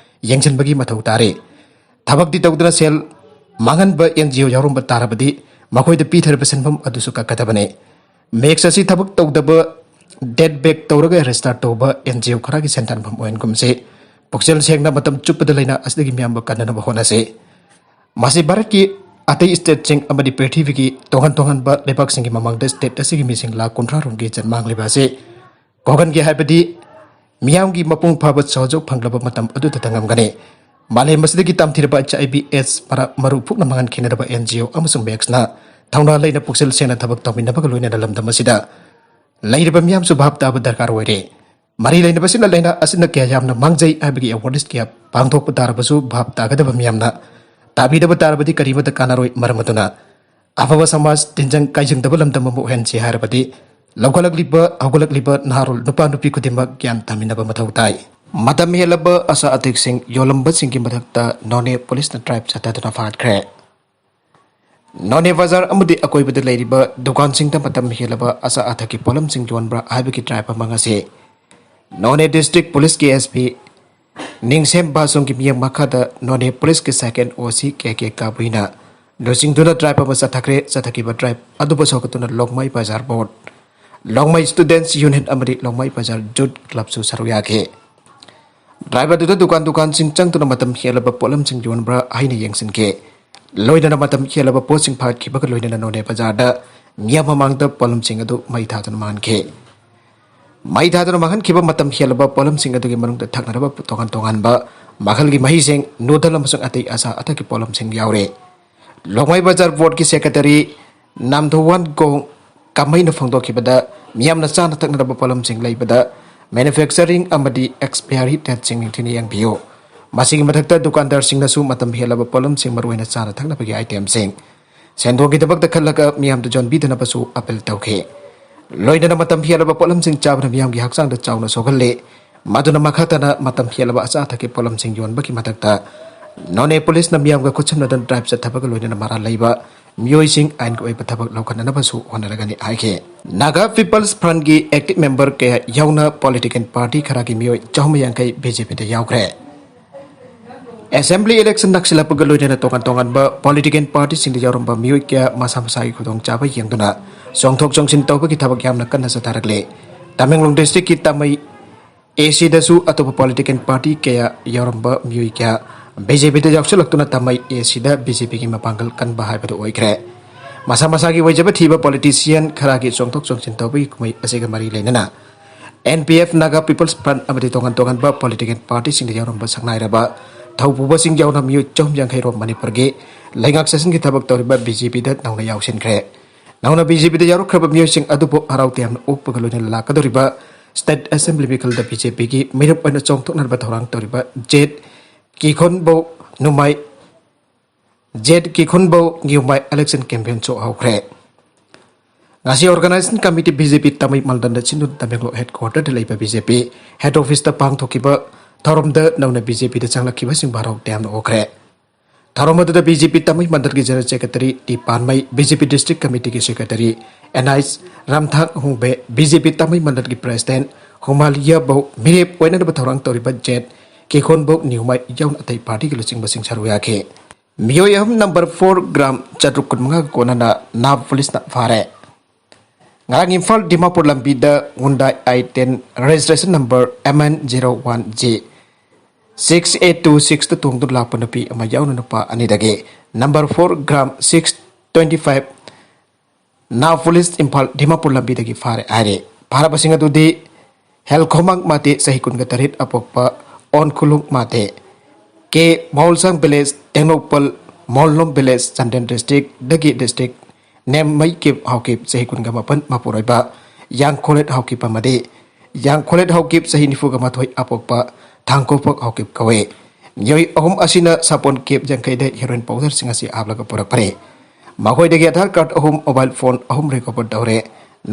ꯌꯦꯡꯁꯤꯟꯕꯒꯤ ꯃꯊꯧ ꯇꯥꯔꯤ꯫ ꯊꯕꯛꯇꯤ ꯇꯧꯗꯅ ꯁꯦꯜ ꯃꯥꯡꯍꯟꯕ N G O ꯌꯥꯎꯔꯝꯕ ꯇꯥꯔꯕꯗꯤ ꯃꯈꯣꯏꯗ ꯄꯤꯊꯔꯤꯕ ꯁꯦꯟꯐꯝ ꯑꯗꯨꯁꯨ ꯀꯛꯀꯗꯕꯅꯤ꯫ ꯃꯦꯛꯁ ꯑꯁꯤ ꯊꯕꯛ ꯇꯧꯗꯕ, date back ꯇꯧꯔꯒ restart ꯇꯧꯕ N G O ꯈꯔꯒꯤ ꯁꯦꯟ ꯇꯥꯟꯐꯝ ꯑꯣꯏꯍꯟꯒꯨꯝꯁꯤ꯫ ꯄꯨꯛꯆꯦꯜ ꯁꯦꯡꯅ ꯃꯇꯝ ꯆꯨꯞꯄꯗ ꯂꯥꯏꯅꯥ ꯑꯁꯤꯗꯒꯤ ꯃꯤꯌꯥꯝꯕꯨ ꯀꯟꯅꯅꯕ ꯍꯣꯠꯅꯁꯤ꯫ ꯃꯁꯤ ꯚꯥꯔꯠꯀꯤ ꯑꯇꯩ ꯁ꯭ꯇꯦꯠꯁꯤꯡ ꯑꯃꯗꯤ ꯄ꯭ꯔꯤꯊꯤꯕꯤꯒꯤ ꯇꯣꯉꯥꯟ ꯇꯣꯉꯥꯟꯕ ꯂꯩꯕꯥꯛꯁꯤꯡꯒꯤ ꯃꯃꯥꯡꯗ ꯁ꯭ꯇꯦꯠ ꯑꯁꯤꯒꯤ ꯃꯤꯁꯤꯡ ꯂꯥꯈ ꯀꯨꯟꯊ꯭ꯔꯥ ꯔꯣꯝꯒꯤ ꯖꯟ ꯃꯥꯡꯂꯤꯕ ꯑꯁꯤ ꯀꯣꯍꯟꯒꯦ ꯍꯥꯏꯕꯗꯤ ꯃꯤꯌꯥꯝꯒꯤ ꯃꯄꯨꯡ ꯐꯥꯕ ꯁꯍꯖꯣꯛ ꯐꯪꯂꯕ ꯃꯇꯝ ꯑꯗꯨꯗꯇ ꯉꯝꯒꯅꯤ꯫ ꯃꯥꯂꯦꯝ ꯑꯁꯤꯗꯒꯤ ꯇꯝꯊꯤꯔꯕ ꯑꯩꯆ ꯑꯥꯏ ꯚꯤ ꯑꯦꯗꯁ ꯃꯔ-, ꯃꯔꯨ ꯐꯨꯛꯅ ꯃꯥꯡꯍꯟꯈꯤꯅꯅꯕ ꯑꯦꯟ ꯖꯤ ꯑꯣ ꯑꯃꯁꯨꯡ ꯃꯦꯛꯁꯅ ꯊꯧꯅꯥ ꯂꯩꯅ ꯄꯨꯛꯆꯦꯜ ꯁꯦꯡꯅ ꯊꯕꯛ ꯇꯧꯃꯤꯟꯅꯕꯒ ꯂꯣꯏꯅꯅ ꯂꯝꯗꯝ ꯑꯁꯤꯗ ꯂꯩꯔꯤꯕ ꯃꯤꯌꯥꯝꯁꯨ ꯚꯥꯞ ꯇꯥꯕ ꯗꯔꯀꯥꯔ ꯑꯣꯏꯔꯦ꯫ ꯃꯔꯤ ꯂꯩꯅꯕꯁꯤꯡꯅ ꯂꯥꯏꯅꯥ ꯑꯁꯤꯅ ꯀꯌꯥ ꯌꯥꯝꯅ ꯃꯥꯡꯖꯩ ꯍꯥꯏꯕꯒꯤ ꯑꯦꯋꯥꯔꯅꯦꯁ ꯀꯌꯥ ꯄꯥꯡꯊꯣꯛꯄ ꯇꯥꯔꯕꯁꯨ ꯚꯥꯞ ꯇꯥꯒꯗꯕ ꯃꯤꯌꯥꯝꯅ ꯇꯥꯕꯤꯗꯕ ꯇꯥꯔꯕꯗꯤ ꯀꯔꯤꯃꯠꯇ ꯀꯥꯟꯅꯔꯣꯏ꯫ ꯃꯔꯝ ꯑꯗꯨꯅ ꯑꯐꯕ ꯁꯃꯥꯖ, ꯇꯤꯟꯖꯪ ꯀꯥꯏꯖꯪꯗꯕ ꯂꯝꯗꯝ ꯑꯃ ꯑꯣꯏꯍꯟꯁꯤ ꯍꯥꯏꯔꯕꯗꯤ ꯂꯧꯈꯠꯂꯛꯂꯤꯕ, ꯍꯧꯒꯠꯂꯛꯂꯤꯕ ꯅꯍꯥꯔꯣꯜ ꯅꯨꯄꯥ ꯅꯨꯄꯤ ꯈꯨꯗꯤꯡꯃꯛ ꯒ꯭ꯌꯥꯟ ꯇꯥꯃꯤꯟꯅꯕ ꯃꯊꯧ ꯇꯥꯏ꯫ ꯃꯇꯝ ꯍꯦꯜꯂꯕ ꯑꯆꯥ ꯑꯊꯛꯁꯤꯡ ꯌꯣꯜꯂꯝꯕꯁꯤꯡꯒꯤ ꯃꯊꯛꯇ ꯅꯣꯅꯦ ꯄꯨꯂꯤꯁꯅ ꯗ꯭ꯔꯥꯏꯚ ꯆꯠꯊꯗꯨꯅ ꯐꯥꯒꯠꯈ꯭ꯔꯦ꯫ ꯅꯣꯅꯦ ꯕꯖꯥꯔ ꯑꯃꯗꯤ ꯑꯀꯣꯏꯕꯗ ꯂꯩꯔꯤꯕ ꯗꯨꯀꯥꯟꯁꯤꯡꯗ ꯃꯇꯝ ꯍꯦꯜꯂꯕ ꯑꯆꯥ ꯑꯊꯛꯀꯤ ꯄꯣꯠꯂꯝꯁꯤꯡ ꯌꯣꯟꯕ꯭ꯔꯥ ꯍꯥꯏꯕꯒꯤ ꯗ꯭ꯔꯥꯏꯚ ꯑꯃ ꯉꯁꯤ ꯅꯣꯅꯦ ꯗꯤꯁꯇ꯭ꯔꯤꯛ ꯄꯨꯂꯤꯁꯀꯤ ꯑꯦꯁ ꯄꯤ ꯅꯤꯡꯁꯦꯝ ꯕꯥꯁꯣꯡꯒꯤ ꯃꯤꯠꯌꯦꯡ ꯃꯈꯥꯗ ꯅꯣꯅꯦ ꯄꯨꯂꯤꯁꯀꯤ ꯁꯦꯀꯦꯟ ꯑꯣ ꯁꯤ ꯀꯦ ꯀꯦ ꯀꯥꯕꯨꯏꯅ ꯂꯨꯆꯤꯡꯗꯨꯅ ꯗ꯭ꯔꯥꯏꯚ ꯑꯃ ꯆꯠꯊꯈ꯭ꯔꯦ꯫ ꯆꯠꯊꯈꯤꯕ ꯗ꯭ꯔꯥꯏꯚ ꯑꯗꯨꯕꯨ ꯁꯧꯒꯠꯇꯨꯅ ꯂꯣꯡꯃꯥꯏ ꯕꯖꯥꯔ ꯕꯣꯔꯗ, ꯂꯣꯡꯃꯥꯏ ꯁ꯭ꯇꯨꯗꯦꯟꯠꯁ ꯌꯨꯅꯤꯌꯟ ꯑꯃꯗꯤ ꯂꯣꯡꯃꯥꯏ ꯕꯖꯥꯔ ꯌꯨꯠ ꯀ꯭ꯂꯕꯁꯨ ꯁꯔꯨꯛ ꯌꯥꯈꯤ꯫ ꯗ꯭ꯔꯥꯏꯚ ꯑꯗꯨꯗ ꯗꯨꯀꯥꯟ ꯗꯨꯀꯥꯟꯁꯤꯡ ꯆꯪꯗꯨꯅ ꯃꯇꯝ ꯍꯦꯜꯂꯕ ꯄꯣꯠꯂꯝꯁꯤꯡ ꯌꯣꯟꯕ꯭ꯔꯥ ꯍꯥꯏꯅ ꯌꯦꯡꯁꯤꯟꯈꯤ꯫ ꯂꯣꯏꯅꯅ ꯃꯇꯝ ꯍꯦꯜꯂꯕ ꯄꯣꯠꯁꯤꯡ ꯐꯥꯒꯠꯈꯤꯕꯒ ꯂꯣꯏꯅꯅ ꯅꯣꯅꯦ ꯕꯖꯥꯔꯗ ꯃꯤꯌꯥꯝ ꯃꯃꯥꯡꯗ ꯄꯣꯠꯂꯝꯁꯤꯡ ꯑꯗꯨ ꯃꯩ ꯊꯥꯗꯨꯅ ꯃꯥꯡꯍꯟꯈꯤ꯫ ꯃꯩ ꯊꯥꯗꯨꯅ ꯃꯥꯡꯍꯟꯈꯤꯕ ꯃꯇꯝ ꯍꯦꯜꯂꯕ ꯄꯣꯠꯂꯝꯁꯤꯡ ꯑꯗꯨꯒꯤ ꯃꯅꯨꯡꯗ ꯊꯛꯅꯅꯕ ꯇꯣꯉꯥꯟ ꯇꯣꯉꯥꯟꯕ ꯃꯈꯜꯒꯤ ꯃꯍꯤꯁꯤꯡ, ꯅꯨꯗꯜ ꯑꯃꯁꯨꯡ ꯑꯇꯩ ꯑꯆꯥ ꯑꯊꯛꯀꯤ ꯄꯣꯠꯂꯝꯁꯤꯡ ꯌꯥꯎꯔꯤ꯫ ꯂꯣꯡꯃꯥꯏ ꯕꯖꯥꯔ ꯕꯣꯔꯗꯀꯤ ꯁꯦꯀ꯭ꯔꯦꯇꯔꯤ ꯅꯥꯝꯊꯣꯋꯥꯟ ꯒꯣꯡ ꯀꯥꯃꯩꯅ ꯐꯣꯡꯗꯣꯛꯈꯤꯕꯗ, ꯃꯤꯌꯥꯝꯅ ꯆꯥꯅ ꯊꯛꯅꯅꯕ ꯄꯣꯠꯂꯝꯁꯤꯡ ꯂꯩꯕꯗ manufacturing ꯑꯃꯗꯤ expiry dateꯁꯤꯡ ꯅꯤꯡꯊꯤꯅ ꯌꯦꯡꯕꯤꯌꯨ꯫ ꯃꯁꯤꯒꯤ ꯃꯊꯛꯇ ꯗꯨꯀꯥꯟꯗꯥꯔꯁꯤꯡꯅꯁꯨ ꯃꯇꯝ ꯍꯦꯜꯂꯕ ꯄꯣꯠꯂꯝꯁꯤꯡ, ꯃꯔꯨꯑꯣꯏꯅ ꯆꯥꯅ ꯊꯛꯅꯕꯒꯤ itemꯁꯤꯡ, ꯁꯦꯟꯗꯣꯡꯒꯤꯗꯃꯛꯇ ꯈꯜꯂꯒ ꯃꯤꯌꯥꯝꯗ ꯌꯣꯟꯕꯤꯗꯅꯕꯁꯨ appeal ꯇꯧꯈꯤ꯫ ꯂꯣꯏꯅꯅ ꯃꯇꯝ ꯍꯦꯜꯂꯕ ꯄꯣꯠꯂꯝꯁꯤꯡ ꯆꯥꯕꯅ ꯃꯤꯌꯥꯝꯒꯤ ꯍꯛꯆꯥꯡꯗ ꯆꯥꯎꯅ ꯁꯣꯛꯍꯜꯂꯤ꯫ ꯃꯗꯨꯅ ꯃꯈꯥ ꯇꯥꯅ ꯃꯇꯝ ꯍꯦꯜꯂꯕ ꯑꯆꯥ ꯑꯊꯛꯀꯤ ꯄꯣꯠꯂꯝꯁꯤꯡ ꯌꯣꯟꯕꯒꯤ ꯃꯊꯛꯇ ꯅꯣꯅꯦ ꯄꯨꯂꯤꯁꯅ ꯃꯤꯌꯥꯝꯒ ꯈꯨꯠꯁꯝꯅꯗꯨꯅ ꯗ꯭ꯔꯥꯏꯚ ꯆꯠꯊꯕꯒ ꯂꯣꯏꯅꯅ ꯃꯔꯥꯜ ꯂꯩꯕ ꯃꯤꯑꯣꯏꯁꯤꯡ ꯑꯥꯏꯟꯒꯤ ꯑꯣꯏꯕ ꯊꯕꯛ ꯂꯧꯈꯠꯅꯅꯕꯁꯨ ꯍꯣꯠꯅꯔꯒꯅꯤ ꯍꯥꯏꯈꯤ꯫ ꯅꯥꯒꯥ ꯄꯤꯄꯜꯁ ꯐ꯭ꯔꯟꯠꯀꯤ ꯑꯦꯛꯇꯤꯚ ꯃꯦꯝꯕꯔ ꯀꯌꯥ ꯌꯥꯎꯅ ꯄꯣꯂꯤꯇꯤꯀꯦꯜ ꯄꯥꯔꯇꯤ ꯈꯔꯒꯤ ꯃꯤꯑꯣꯏ ꯆꯍꯨꯝ ꯌꯥꯡꯈꯩ ꯕꯤ ꯖꯦ ꯄꯤꯗ ꯌꯥꯎꯈ꯭ꯔꯦ꯫ ꯑꯦꯁꯦꯝꯕ꯭ꯂꯤ ꯏꯂꯦꯛꯁꯟ ꯅꯛꯁꯤꯜꯂꯛꯄꯒ ꯂꯣꯏꯅꯅ ꯇꯣꯉꯥꯟ ꯇꯣꯉꯥꯟꯕ ꯄꯣꯂꯤꯇꯤꯀꯦꯜ ꯄꯥꯔꯇꯤꯁꯤꯡꯗ ꯌꯥꯎꯔꯝꯕ ꯃꯤꯑꯣꯏ ꯀꯌꯥ ꯃꯁꯥ ꯃꯁꯥꯒꯤ ꯈꯨꯗꯣꯡꯆꯥꯕ ꯌꯦꯡꯗꯨꯅ ꯆꯣꯡꯊꯣꯛ ꯆꯣꯡꯁꯤꯟ ꯇꯧꯕꯒꯤ ꯊꯕꯛ ꯌꯥꯝꯅ ꯀꯟꯅ ꯆꯠꯊꯔꯛꯂꯤ꯫ ꯇꯃꯦꯡꯂꯣꯡ ꯗꯤꯁꯇ꯭ꯔꯤꯛꯀꯤ ꯇꯥꯃꯩ ꯑꯦꯁꯤꯗꯁꯨ ꯑꯇꯣꯞꯄ ꯄꯣꯂꯤꯇꯤꯀꯦꯜ ꯄꯥꯔꯇꯤ ꯀꯌꯥ ꯌꯥꯎꯔꯝꯕ ꯃꯤꯑꯣꯏ ꯀꯌꯥ ꯕꯤ ꯖꯦ ꯄꯤꯗ ꯌꯥꯎꯁꯤꯜꯂꯛꯇꯨꯅ ꯇꯥꯃꯩ ꯑꯦꯁꯤꯗ ꯕꯤ ꯖꯦ ꯄꯤꯒꯤ ꯃꯄꯥꯡꯒꯜ ꯀꯟꯕ ꯍꯥꯏꯕꯗꯨ ꯑꯣꯏꯈ꯭ꯔꯦ꯫ ꯃꯁꯥ ꯃꯁꯥꯒꯤ ꯑꯣꯏꯖꯕ ꯊꯤꯕ ꯄꯣꯂꯤꯇꯤꯁꯤꯌꯟ ꯈꯔꯒꯤ ꯆꯣꯡꯊꯣꯛ ꯆꯣꯡꯁꯤꯟ ꯇꯧꯕꯒꯤ ꯀꯨꯝꯍꯩ ꯑꯁꯤꯒ ꯃꯔꯤ ꯂꯩꯅꯅ N P F, Naga peoples front ꯑꯃꯗꯤ ꯇꯣꯉꯥꯟ ꯇꯣꯉꯥꯟꯕ ꯄꯣꯂꯤꯇꯤꯀꯦꯜ ꯄꯥꯔꯇꯤꯁꯤꯡꯗ ꯌꯥꯎꯔꯝꯕ ꯁꯛꯅꯥꯏꯔꯕ ꯊꯧꯄꯨꯕꯁꯤꯡ ꯌꯥꯎꯅ ꯃꯤꯑꯣꯏ ꯆꯍꯨꯝ ꯌꯥꯡꯈꯩ ꯔꯣꯝ ꯃꯅꯤꯄꯨꯔꯒꯤ ꯂꯩꯉꯥꯛ ꯁꯦꯁꯟꯒꯤ ꯊꯕꯛ ꯇꯧꯔꯤꯕ ꯕꯤ ꯖꯦ ꯄꯤꯗ ꯅꯧꯅ ꯌꯥꯎꯁꯤꯟꯈ꯭ꯔꯦ꯫ ꯅꯧꯅ ꯕꯤ ꯖꯦ ꯄꯤꯗ ꯌꯥꯎꯔꯛꯈ꯭ꯔꯕ ꯃꯤꯑꯣꯏꯁꯤꯡ ꯑꯗꯨꯕꯨ ꯍꯔꯥꯎ ꯇꯌꯥꯝꯅ ꯑꯣꯛꯄꯒ ꯂꯣꯏꯅꯅ ꯂꯥꯛꯀꯗꯧꯔꯤꯕ ꯁ꯭ꯇꯦꯠ ꯑꯦꯁꯦꯝꯕ꯭ꯂꯤ ꯃꯤꯈꯜꯗ ꯕꯤ ꯖꯦ ꯄꯤꯒꯤ ꯃꯤꯔꯨꯞ ꯑꯣꯏꯅ ꯆꯣꯡꯊꯣꯛꯅꯅꯕ ꯊꯧꯔꯥꯡ ꯇꯧꯔꯤꯕ ꯖꯦꯠ ꯀꯤꯈꯣꯟꯕꯧ ꯅꯨꯃꯥꯏ, ꯖꯦꯠ ꯀꯤꯈꯣꯟꯕꯧ ꯅ꯭ꯌꯨꯃꯥꯏ ꯏꯂꯦꯛꯁꯟ ꯀꯦꯝꯄꯦꯟꯁꯨ ꯍꯧꯈ꯭ꯔꯦ꯫ ꯉꯁꯤ organising committee B J P ꯇꯥꯃꯩ ꯃꯟꯗꯟꯗ ꯁꯤꯟꯗꯨꯅ ꯇꯃꯦꯡꯂꯣꯡ ꯍꯦꯗꯀ꯭ꯋꯥꯇꯔꯗ ꯂꯩꯕ ꯕꯤ ꯖꯦ ꯄꯤ ꯍꯦꯗ ꯑꯣꯐꯤꯁꯇ ꯄꯥꯡꯊꯣꯛꯈꯤꯕ ꯊꯧꯔꯝꯗ ꯅꯧꯅ ꯕꯤ ꯖꯦ ꯄꯤꯗ ꯆꯪꯂꯛꯈꯤꯕꯁꯤꯡꯕꯨ ꯍꯔꯥꯎ ꯇꯌꯥꯝꯅ ꯑꯣꯛꯈ꯭ꯔꯦ꯫ ꯊꯧꯔꯝ ꯑꯗꯨꯗ ꯕꯤ ꯖꯦ ꯄꯤ ꯇꯥꯃꯩ ꯃꯟꯗꯜꯒꯤ general secretary T Panmei, B J P district ꯀꯃꯤꯇꯤꯒꯤ ꯁꯦꯀ꯭ꯔꯦꯇꯔꯤ ꯑꯦꯟ ꯑꯥꯏꯁ Ramthang Hongbe, B J P Tamei ꯃꯟꯗꯜꯒꯤ ꯄ꯭ꯔꯦꯁꯤꯗꯦꯟꯠ ꯍꯨꯃꯥꯂꯤꯌꯥ ꯕꯧ, ꯃꯤꯔꯦꯞ ꯑꯣꯏꯅꯅꯕ ꯊꯧꯔꯥꯡ ꯇꯧꯔꯤꯕ ꯖꯦꯠ ꯀꯤꯈꯣꯟꯕꯧ ꯅ꯭ꯌꯨꯃꯥꯏ ꯌꯥꯎꯅ ꯑꯇꯩ ꯄꯥꯔꯇꯤꯒꯤ ꯂꯨꯆꯤꯡꯕꯁꯤꯡ ꯁꯔꯨꯛ ꯌꯥꯈꯤ꯫ ꯃꯤꯑꯣꯏ ꯑꯍꯨꯝ ꯅꯝꯕꯔ ꯐꯣꯔ ꯒ꯭ꯔꯥꯝ ꯆꯥꯇ꯭ꯔꯨꯛ ꯀꯨꯟꯃꯉꯥꯒ ꯀꯣꯟꯅꯅ ꯅꯥꯞ ꯄꯨꯂꯤꯁꯅ ꯐꯥꯔꯦ꯫ ꯉꯔꯥꯡ ꯏꯝꯐꯥꯜ ꯗꯤꯃꯥꯄꯨꯔ ꯂꯝꯕꯤꯗ Hyundai i ten registration number M N zero one J six eight two sixꯇ ꯇꯣꯡꯗꯨꯅ ꯂꯥꯛꯄ ꯅꯨꯄꯤ ꯑꯃ ꯌꯥꯎꯅ ꯅꯨꯄꯥ ꯑꯅꯤꯗꯒꯤ number four gram six twenty five ꯅꯥꯎ ꯄꯨꯂꯤꯁ ꯏꯝꯐꯥꯜ ꯗꯤꯃꯥꯄꯨꯔ ꯂꯝꯕꯤꯗꯒꯤ ꯐꯥꯔꯦ ꯍꯥꯏꯔꯦ꯫ ꯐꯥꯔꯕꯁꯤꯡ ꯑꯗꯨꯗꯤ ꯍꯦꯜꯈꯣꯃꯥꯡ ꯃꯥꯇꯦ, ꯆꯍꯤ ꯀꯨꯟꯒ ꯇꯔꯦꯠ ꯑꯄꯣꯛꯄ Onkhulung Mate, K Maulsang village, Tengnoupal Maullom village, Chandel ꯗꯤꯁꯇ꯭ꯔꯤꯛꯇꯒꯤ ꯗꯤꯁꯇ꯭ꯔꯤꯛ ꯅꯦꯝꯃꯩꯀꯤꯞ ꯍꯥꯎꯀꯤꯞ, ꯆꯍꯤ ꯀꯨꯟꯒ ꯃꯥꯄꯟ ꯃꯄꯨꯔꯣꯏꯕ ꯌꯥꯡꯈꯣꯂꯦꯠ ꯍꯥꯎꯀꯤꯞ ꯑꯃꯗꯤ ꯌꯥꯡꯈꯣꯂꯦꯠ ꯍꯥꯎꯀꯤꯞ, ꯆꯍꯤ ꯅꯤꯐꯨꯒ ꯃꯥꯊꯣꯏ ꯑꯄꯣꯛꯄ ꯊꯥꯡꯀꯣꯄꯛ ꯍꯥꯎꯀꯤꯞ ꯀꯧꯏ꯫ ꯃꯤꯑꯣꯏ ꯑꯍꯨꯝ ꯑꯁꯤꯅ ꯁꯥꯄꯣꯟ ꯀꯦꯞ ꯌꯥꯡꯈꯩꯗ ꯍꯦꯔꯣꯏꯟ ꯄꯥꯎꯗꯔꯁꯤꯡ ꯑꯁꯤ ꯍꯥꯞꯂꯒ ꯄꯨꯔꯛꯄꯅꯤ꯫ ꯃꯈꯣꯏꯗꯒꯤ ꯑꯙꯥꯔ ꯀꯥꯔꯗ ꯑꯍꯨꯝ, ꯃꯣꯕꯥꯏꯜ ꯐꯣꯟ ꯑꯍꯨꯝ ꯔꯤꯀꯣꯚꯔ ꯇꯧꯔꯦ꯫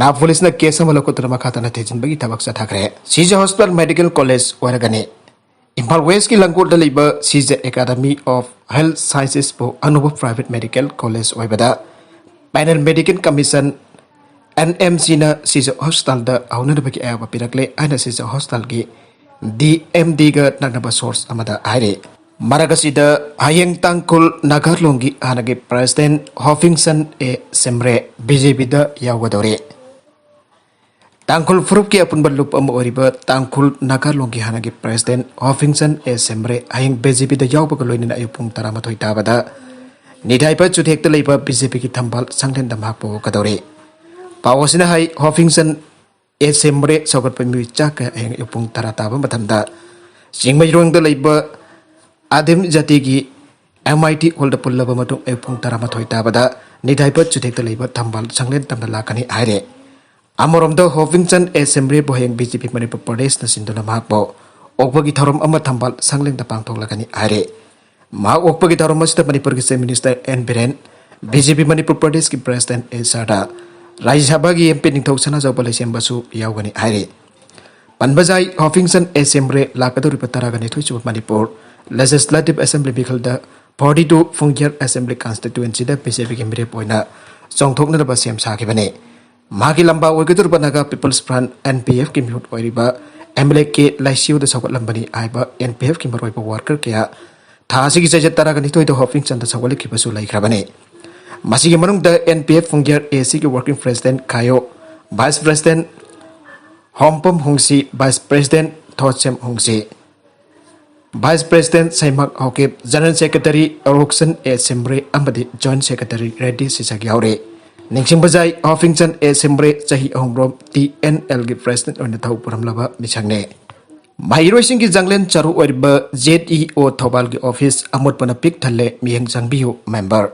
ꯅꯥ ꯄꯨꯂꯤꯁꯅ ꯀꯦꯁ ꯑꯃ ꯂꯧꯈꯠꯇꯨꯅ ꯃꯈꯥ ꯇꯥꯅ ꯊꯤꯖꯤꯟꯕꯒꯤ ꯊꯕꯛ ꯆꯠꯊꯈ꯭ꯔꯦ꯫ ꯁꯤꯖ ꯍꯣꯁꯄꯤꯇꯥꯜ ꯃꯦꯗꯤꯀꯦꯜ ꯀꯣꯂꯦꯖ ꯑꯣꯏꯔꯒꯅꯤ꯫ ꯏꯝꯐꯥꯜ ꯋꯦꯁꯀꯤ ꯂꯪꯒꯣꯠꯇ ꯂꯩꯕ ꯁꯤꯖ ꯑꯦꯀꯥꯗꯃꯤ ꯑꯣꯐ ꯍꯦꯜꯊ ꯁꯥꯏꯟꯁꯦꯁꯄꯨ ꯑꯅꯧꯕ ꯄ꯭ꯔꯥꯏꯚꯦꯠ ꯃꯦꯗꯤꯀꯦꯜ ꯀꯣꯂꯦꯖ ꯑꯣꯏꯕꯗ panel medical commission, N M ꯁꯤꯅ ꯁꯤꯖ ꯍꯣꯁꯄꯤꯇꯥꯜꯗ ꯍꯧꯅꯅꯕꯒꯤ ꯑꯌꯥꯕ ꯄꯤꯔꯛꯂꯦ ꯍꯥꯏꯅ ꯁꯤꯖ ꯍꯣꯁꯄꯤꯇꯥꯜꯒꯤ ꯗꯤ ꯑꯦꯝ ꯗꯤꯒ ꯅꯛꯅꯕ ꯁꯣꯔꯁ ꯑꯃꯗ ꯍꯥꯏꯔꯤ꯫ ꯃꯔꯛ ꯑꯁꯤꯗ ꯍꯌꯦꯡ ꯇꯥꯡꯈꯨꯜ ꯅꯥꯒꯥꯂꯣꯡꯒꯤ ꯍꯥꯟꯅꯒꯤ ꯄ꯭ꯔꯦꯁꯤꯗꯦꯟꯠ ꯍꯣꯐꯤꯡꯁꯟ ꯑꯦ ꯁꯦꯝꯔꯦ ꯕꯤ ꯖꯦ ꯄꯤꯗ ꯌꯥꯎꯒꯗꯧꯔꯤ꯫ ꯇꯥꯡꯈꯨꯜ ꯐꯨꯔꯨꯞꯀꯤ ꯑꯄꯨꯟꯕ ꯂꯨꯞ ꯑꯃ ꯑꯣꯏꯔꯤꯕ ꯇꯥꯡꯈꯨꯜ ꯅꯥꯒꯥꯂꯣꯡꯒꯤ ꯍꯥꯟꯅꯒꯤ ꯄ꯭ꯔꯦꯁꯤꯗꯦꯟꯠ ꯍꯣꯐꯤꯡꯁꯟ ꯑꯦ ꯁꯦꯝꯔꯦ ꯍꯌꯦꯡ ꯕꯤ ꯖꯦ ꯄꯤꯗ ꯌꯥꯎꯕꯒ ꯂꯣꯏꯅꯅ ꯑꯌꯨꯛ ꯄꯨꯡ ꯇꯔꯥꯃꯥꯊꯣꯏ ꯇꯥꯕꯗ ꯅꯤꯊꯥꯏꯄ ꯆꯨꯊꯦꯛꯇ ꯂꯩꯕ ꯕꯤ ꯖꯦ ꯄꯤꯒꯤ ꯊꯝꯕꯥꯜ ꯁꯪꯂꯦꯟꯗ ꯃꯍꯥꯛꯄꯨ ꯎꯀꯗꯧꯔꯤ꯫ ꯄꯥꯎ ꯑꯁꯤꯅ ꯍꯥꯏ, ꯍꯣꯐꯤꯡꯁꯟ ꯑꯦ ꯁꯦꯝꯔꯦ ꯁꯧꯒꯠꯄ ꯃꯤꯑꯣꯏ ꯆꯥ ꯀꯌꯥ ꯍꯌꯦꯡ ꯑꯌꯨꯛ ꯄꯨꯡ ꯇꯔꯥ ꯇꯥꯕ ꯃꯇꯝꯗ ꯆꯤꯡꯃꯩꯔꯣꯡꯗ ꯂꯩꯕ ꯑꯗꯤꯝ ꯖꯥꯇꯤꯒꯤ ꯑꯦꯝ ꯑꯥꯏ ꯇꯤ ꯍꯣꯜꯗ ꯄꯨꯜꯂꯕ ꯃꯇꯨꯡ ꯑꯌꯨꯛ ꯄꯨꯡ ꯇꯔꯥꯃꯥꯊꯣꯏ ꯇꯥꯕꯗ ꯅꯤꯊꯥꯏꯄ ꯆꯨꯊꯦꯛꯇ ꯂꯩꯕ ꯊꯝꯕꯥꯜ ꯁꯪꯂꯦꯟ ꯇꯝꯅ ꯂꯥꯛꯀꯅꯤ ꯍꯥꯏꯔꯦ꯫ ꯑꯃꯔꯣꯝꯗ ꯍꯣꯐꯤꯡꯁꯟ ꯑꯦ ꯁꯦꯝꯔꯦꯕꯨ ꯍꯌꯦꯡ ꯕꯤ ꯖꯦ ꯄꯤ ꯃꯅꯤꯄꯨꯔ ꯄ꯭ꯔꯗꯦꯁꯅ ꯁꯤꯟꯗꯨꯅ ꯃꯍꯥꯛꯄꯨ ꯑꯣꯛꯄꯒꯤ ꯊꯧꯔꯝ ꯑꯃ ꯊꯝꯕꯥꯜ ꯁꯪꯂꯦꯟꯗ ꯄꯥꯡꯊꯣꯛꯂꯒꯅꯤ ꯍꯥꯏꯔꯦ꯫ ꯃꯍꯥꯛ ꯑꯣꯛꯄꯒꯤ ꯊꯧꯔꯝ ꯑꯁꯤꯗ ꯃꯅꯤꯄꯨꯔꯒꯤ chief minister N Biren, B J P Manipur ꯄ꯭ꯔꯗꯦꯁꯀꯤ ꯄ꯭ꯔꯦꯁꯤꯗꯦꯟꯠ ꯑꯦ ꯁꯥꯔꯗꯥ, ꯔꯥꯖ꯭ꯌ ꯁꯚꯥꯒꯤ ꯑꯦꯝ ꯄꯤ ꯅꯤꯡꯊꯧ ꯁꯅꯥꯖꯥꯎꯕ ꯂꯩꯁꯦꯝꯕꯁꯨ ꯌꯥꯎꯒꯅꯤ ꯍꯥꯏꯔꯤ꯫ ꯄꯟꯕꯖꯥꯏ, ꯍꯣꯐꯤꯡꯁꯟ ꯑꯦ ꯁꯦꯝꯔꯦ ꯂꯥꯛꯀꯗꯧꯔꯤꯕ ꯇꯔꯥꯒ ꯅꯤꯊꯣꯏ ꯁꯨꯕ ꯃꯅꯤꯄꯨꯔ ꯂꯦꯖꯤꯁꯂꯦꯇꯤꯚ ꯑꯦꯁꯦꯝꯕ꯭ꯂꯤ ꯃꯤꯈꯜꯗ ꯐꯣꯔꯇꯤ ꯇꯨ ꯐꯨꯡꯖꯦꯔ ꯑꯦꯁꯦꯝꯕ꯭ꯂꯤ ꯀꯟꯁꯇꯤꯇ꯭ꯋꯦꯟꯁꯤꯗ ꯕꯤ ꯖꯦ ꯄꯤꯒꯤ ꯃꯤꯔꯦꯞ ꯑꯣꯏꯅ ꯆꯣꯡꯊꯣꯛꯅꯅꯕ ꯁꯦꯝ ꯁꯥꯈꯤꯕꯅꯤ꯫ ꯃꯍꯥꯛꯀꯤ ꯂꯝꯕꯥ ꯑꯣꯏꯒꯗꯧꯔꯤꯕ Naga peoples front, N P ꯑꯦꯐꯀꯤ ꯃꯤꯍꯨꯠ ꯑꯣꯏꯔꯤꯕ ꯑꯦꯝ ꯑꯦꯜ ꯑꯦ ꯀꯦ ꯂꯥꯏꯁꯤꯌꯨꯗ ꯁꯧꯒꯠꯂꯝꯕꯅꯤ ꯍꯥꯏꯕ ꯑꯦꯟ ꯄꯤ ꯑꯦꯐꯀꯤ ꯃꯔꯨꯑꯣꯏꯕ ꯋꯥꯔꯀꯔ ꯀꯌꯥ ꯊꯥ ꯑꯁꯤꯒꯤ ꯆꯩꯆꯠ ꯇꯔꯥꯒ ꯅꯤꯊꯣꯏꯗ ꯍꯣꯐꯤꯡꯁꯟꯗ ꯁꯧꯒꯠꯂꯛꯈꯤꯕꯁꯨ ꯂꯩꯈ꯭ꯔꯕꯅꯤ꯫ ꯃꯁꯤꯒꯤ ꯃꯅꯨꯡꯗ and P F Phungyar A ꯁꯤꯒꯤ working president Khayo, vice president Hompam Hungsi, vice president Thotsem Hungsi, vice president Seimak Haokip, general secretary Rokson A Shimray ꯑꯃꯗꯤ ꯖꯣꯏꯟꯠ ꯁꯦꯀ꯭ꯔꯦꯇꯔꯤ ꯔꯦꯗꯤ ꯁꯤꯁꯛ ꯌꯥꯎꯔꯤ꯫ ꯅꯤꯡꯁꯤꯡꯕꯖꯥꯏ, ꯍꯣꯐꯤꯡꯁꯟ ꯑꯦ ꯁꯤꯝꯔꯦ ꯆꯍꯤ ꯑꯍꯨꯝꯔꯣꯝ ꯇꯤ ꯑꯦꯟ ꯑꯦꯜꯒꯤ ꯄ꯭ꯔꯦꯁꯤꯗꯦꯟꯠ ꯑꯣꯏꯅ ꯊꯧ ꯄꯨꯔꯝꯂꯕ ꯃꯤꯁꯛꯅꯤ꯫ ꯃꯍꯩꯔꯣꯏꯁꯤꯡꯒꯤ ꯆꯥꯡꯂꯦꯟ ꯆꯔꯨ ꯑꯣꯏꯔꯤꯕ ꯖꯦꯠ ꯏ ꯑꯣ ꯊꯧꯕꯥꯜꯒꯤ ꯑꯣꯐꯤꯁ ꯑꯃꯣꯠꯄꯅ ꯄꯤꯛ ꯊꯜꯂꯦ, ꯃꯤꯠꯌꯦꯡ ꯆꯪꯕꯤꯌꯨ ꯃꯦꯝꯕꯔ꯫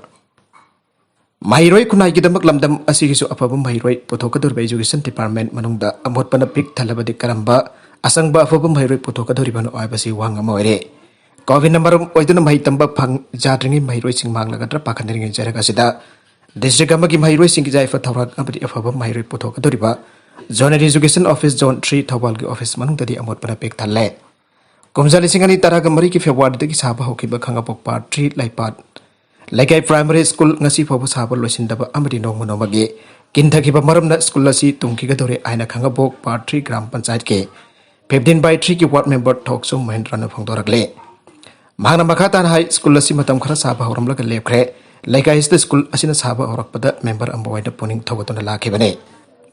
ꯃꯍꯩꯔꯣꯏ ꯈꯨꯟꯅꯥꯏꯒꯤꯗꯃꯛ ꯂꯝꯗꯝ ꯑꯁꯤꯒꯤꯁꯨ ꯑꯐꯕ ꯃꯍꯩꯔꯣꯏ ꯄꯨꯊꯣꯛꯀꯗꯧꯔꯤꯕ ꯏꯖꯨꯀꯦꯁꯟ ꯗꯤꯄꯥꯔꯠꯃꯦꯟꯠ ꯃꯅꯨꯡꯗ ꯑꯃꯣꯠꯄꯅ ꯄꯤꯛ ꯊꯜꯂꯕꯗꯤ ꯀꯔꯝꯕ ꯑꯁꯪꯕ ꯑꯐꯕ ꯃꯍꯩꯔꯣꯏ ꯄꯨꯊꯣꯛꯀꯗꯧꯔꯤꯕꯅꯣ ꯍꯥꯏꯕꯁꯤ ꯋꯥꯍꯪ ꯑꯃ ꯑꯣꯏꯔꯦ꯫ ꯀꯣꯚꯤꯗꯅ ꯃꯔꯝ ꯑꯣꯏꯗꯨꯅ ꯃꯍꯩ ꯇꯝꯕ ꯐꯪ ꯌꯥꯗ꯭ꯔꯤꯉꯩ ꯃꯍꯩꯔꯣꯏꯁꯤꯡ ꯃꯥꯡꯂꯒꯗ꯭ꯔꯥ ꯄꯥꯈꯠꯅꯔꯤꯉꯩ ꯆꯩꯔꯛ ꯑꯁꯤꯗ ꯗꯤꯁꯇ꯭ꯔꯤꯛ ꯑꯃꯒꯤ ꯃꯍꯩꯔꯣꯏꯁꯤꯡꯒꯤ ꯌꯥꯏꯐ ꯊꯧꯔꯥꯡ ꯑꯃꯗꯤ ꯑꯐꯕ ꯃꯍꯩꯔꯣꯏ ꯄꯨꯊꯣꯛꯀꯗꯧꯔꯤꯕ zonal education office zone three ꯊꯧꯕꯥꯜꯒꯤ ꯑꯣꯐꯤꯁ ꯃꯅꯨꯡꯗꯗꯤ ꯑꯃꯣꯠꯄꯅ ꯄꯤꯛ ꯊꯜꯂꯦ꯫ ꯀꯨꯝꯖꯥ ꯂꯤꯁꯤꯡ ꯑꯅꯤ ꯇꯔꯥꯒ ꯃꯔꯤꯒꯤ ꯐꯦꯕ꯭ꯔꯨꯋꯥꯔꯤꯗꯒꯤ ꯁꯥꯕ ꯍꯧꯈꯤꯕ ꯈꯥꯉꯕꯣꯛ ꯄꯥꯔꯠ ꯊ꯭ꯔꯤ ꯂꯩꯄꯥꯠ ꯂꯩꯀꯥꯏ ꯄ꯭ꯔꯥꯏꯃꯥꯔꯤ ꯁ꯭ꯀꯨꯜ ꯉꯁꯤ ꯐꯥꯎꯕ ꯁꯥꯕ ꯂꯣꯏꯁꯤꯟꯗꯕ ꯑꯃꯗꯤ ꯅꯣꯡꯃ ꯅꯣꯡꯃꯒꯤ ꯀꯤꯟꯊꯈꯤꯕ ꯃꯔꯝꯅ ꯁ꯭ꯀꯨꯜ ꯑꯁꯤ ꯇꯨꯝꯈꯤꯒꯗꯧꯔꯦ ꯍꯥꯏꯅ ꯈꯥꯉꯕꯣꯛ ꯄꯥꯔꯠ ꯊ꯭ꯔꯤ ꯒ꯭ꯔꯥꯝ ꯄꯟꯆꯥꯌꯠꯀꯤ ꯐꯤꯐꯇꯤꯟ ꯕꯥꯏ ꯊ꯭ꯔꯤꯒꯤ ꯋꯥꯔꯗ ꯃꯦꯝꯕꯔ ꯊꯣꯛꯆꯣꯝ ꯃꯍꯦꯟꯗ꯭ꯔꯅ ꯐꯣꯡꯗꯣꯔꯛꯂꯦ꯫ ꯃꯍꯥꯛꯅ ꯃꯈꯥ ꯇꯥꯅ ꯍꯥꯏ, ꯁ꯭ꯀꯨꯜ ꯑꯁꯤ ꯃꯇꯝ ꯈꯔ ꯁꯥꯕ ꯍꯧꯔꯝꯂꯒ ꯂꯦꯞꯈ꯭ꯔꯦ꯫ ꯂꯩꯀꯥꯏ ꯑꯁꯤꯗ ꯁ꯭ꯀꯨꯜ ꯑꯁꯤꯅ ꯁꯥꯕ ꯍꯧꯔꯛꯄꯗ ꯃꯦꯝꯕꯔ ꯑꯃ ꯑꯣꯏꯅ ꯄꯨꯛꯅꯤꯡ ꯊꯧꯒꯠꯇꯨꯅ ꯂꯥꯛꯈꯤꯕꯅꯤ꯫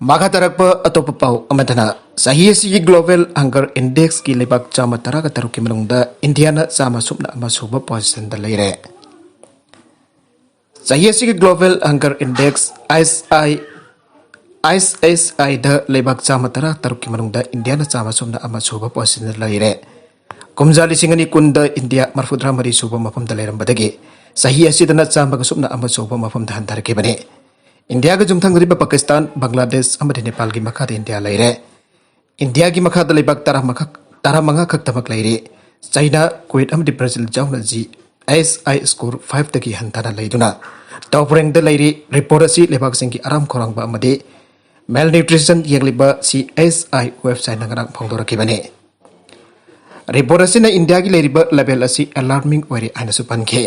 ꯃꯈꯥ ꯇꯥꯔꯛꯄ ꯑꯇꯣꯞꯄ ꯄꯥꯎ ꯑꯃꯗꯅ, ꯆꯍꯤ ꯑꯁꯤꯒꯤ Global Hunger Indexꯀꯤ ꯂꯩꯕꯥꯛ ꯆꯥꯝꯃ ꯇꯔꯥꯒ ꯇꯔꯨꯛꯀꯤ ꯃꯅꯨꯡꯗ ꯏꯟꯗꯤꯌꯥꯅ ꯆꯥꯝꯃ ꯁꯨꯞꯅ ꯑꯃ ꯁꯨꯕ ꯄꯣꯖꯤꯁꯟꯗ ꯂꯩꯔꯦ꯫ ꯆꯍꯤ ꯑꯁꯤꯒꯤ Global Hunger Index, ISI, ISI ꯗ ꯂꯩꯕꯥꯛ ꯆꯥꯝꯃ ꯇꯔꯥ ꯇꯔꯨꯛꯀꯤ ꯃꯅꯨꯡꯗ ꯏꯟꯗꯤꯌꯥꯅ ꯆꯥꯝꯃ ꯁꯨꯞꯅ ꯑꯃ ꯁꯨꯕ ꯄꯣꯖꯤꯁꯟꯗ ꯂꯩꯔꯦ꯫ ꯀꯨꯝꯖꯥ ꯂꯤꯁꯤꯡ ꯑꯅꯤ ꯀꯨꯟꯗ ꯏꯟꯗꯤꯌꯥ ꯃꯔꯐꯨꯇꯔꯥ ꯃꯔꯤ ꯁꯨꯕ ꯃꯐꯝꯗ ꯂꯩꯔꯝꯕꯗꯒꯤ ꯆꯍꯤ ꯑꯁꯤꯗꯅ ꯆꯥꯝꯃꯒ ꯁꯨꯞꯅ ꯑꯃ ꯁꯨꯕ ꯃꯐꯝꯗ ꯍꯟꯊꯔꯛꯈꯤꯕꯅꯤ꯫ ꯏꯟꯗꯤꯌꯥꯒ ꯌꯨꯝꯊꯪꯅꯔꯤꯕ ꯄꯥꯀꯤꯁꯇꯥꯟ, ꯕꯪꯒ꯭ꯂꯥꯗꯦꯁ ꯑꯃꯗꯤ ꯅꯦꯄꯥꯜꯒꯤ ꯃꯈꯥꯗ ꯏꯟꯗꯤꯌꯥ ꯂꯩꯔꯦ꯫ ꯏꯟꯗꯤꯌꯥꯒꯤ ꯃꯈꯥꯗ ꯂꯩꯕꯥꯛ ꯇꯔꯥꯃꯉꯥ ꯈꯛꯇꯃꯛ ꯂꯩꯔꯤ꯫ ꯆꯩꯅꯥ, ꯀꯨꯋꯦꯠ ꯑꯃꯗꯤ ꯕ꯭ꯔꯥꯖꯤꯜ ꯌꯥꯎꯅ ꯖꯤ ꯑꯦꯁ ꯑꯥꯏ ꯁ꯭ꯀꯣꯔ ꯐꯥꯏꯚꯇꯒꯤ ꯍꯟꯊꯅ ꯂꯩꯗꯨꯅ ꯇꯣꯞ ꯔꯦꯡꯗ ꯂꯩꯔꯤ꯫ ꯔꯤꯄꯣꯔꯠ ꯑꯁꯤ ꯂꯩꯕꯥꯛꯁꯤꯡꯒꯤ ꯑꯔꯥꯝ ꯈꯧꯔꯥꯡꯕ ꯑꯃꯗꯤ ꯃꯦꯜꯅ꯭ꯌꯨꯇ꯭ꯔꯤꯁꯟ ꯌꯦꯡꯂꯤꯕ ꯁꯤ ꯑꯦꯁ ꯑꯥꯏ ꯋꯦꯕꯁꯥꯏꯠꯅ ꯉꯔꯥꯡ ꯐꯣꯡꯗꯣꯔꯛꯈꯤꯕꯅꯤ꯫ ꯔꯤꯄꯣꯔꯠ ꯑꯁꯤꯅ ꯏꯟꯗꯤꯌꯥꯒꯤ ꯂꯩꯔꯤꯕ ꯂꯦꯚꯦꯜ ꯑꯁꯤ ꯑꯦꯂꯥꯔꯃꯤꯡ ꯑꯣꯏꯔꯦ ꯍꯥꯏꯅꯁꯨ ꯄꯟꯈꯤ꯫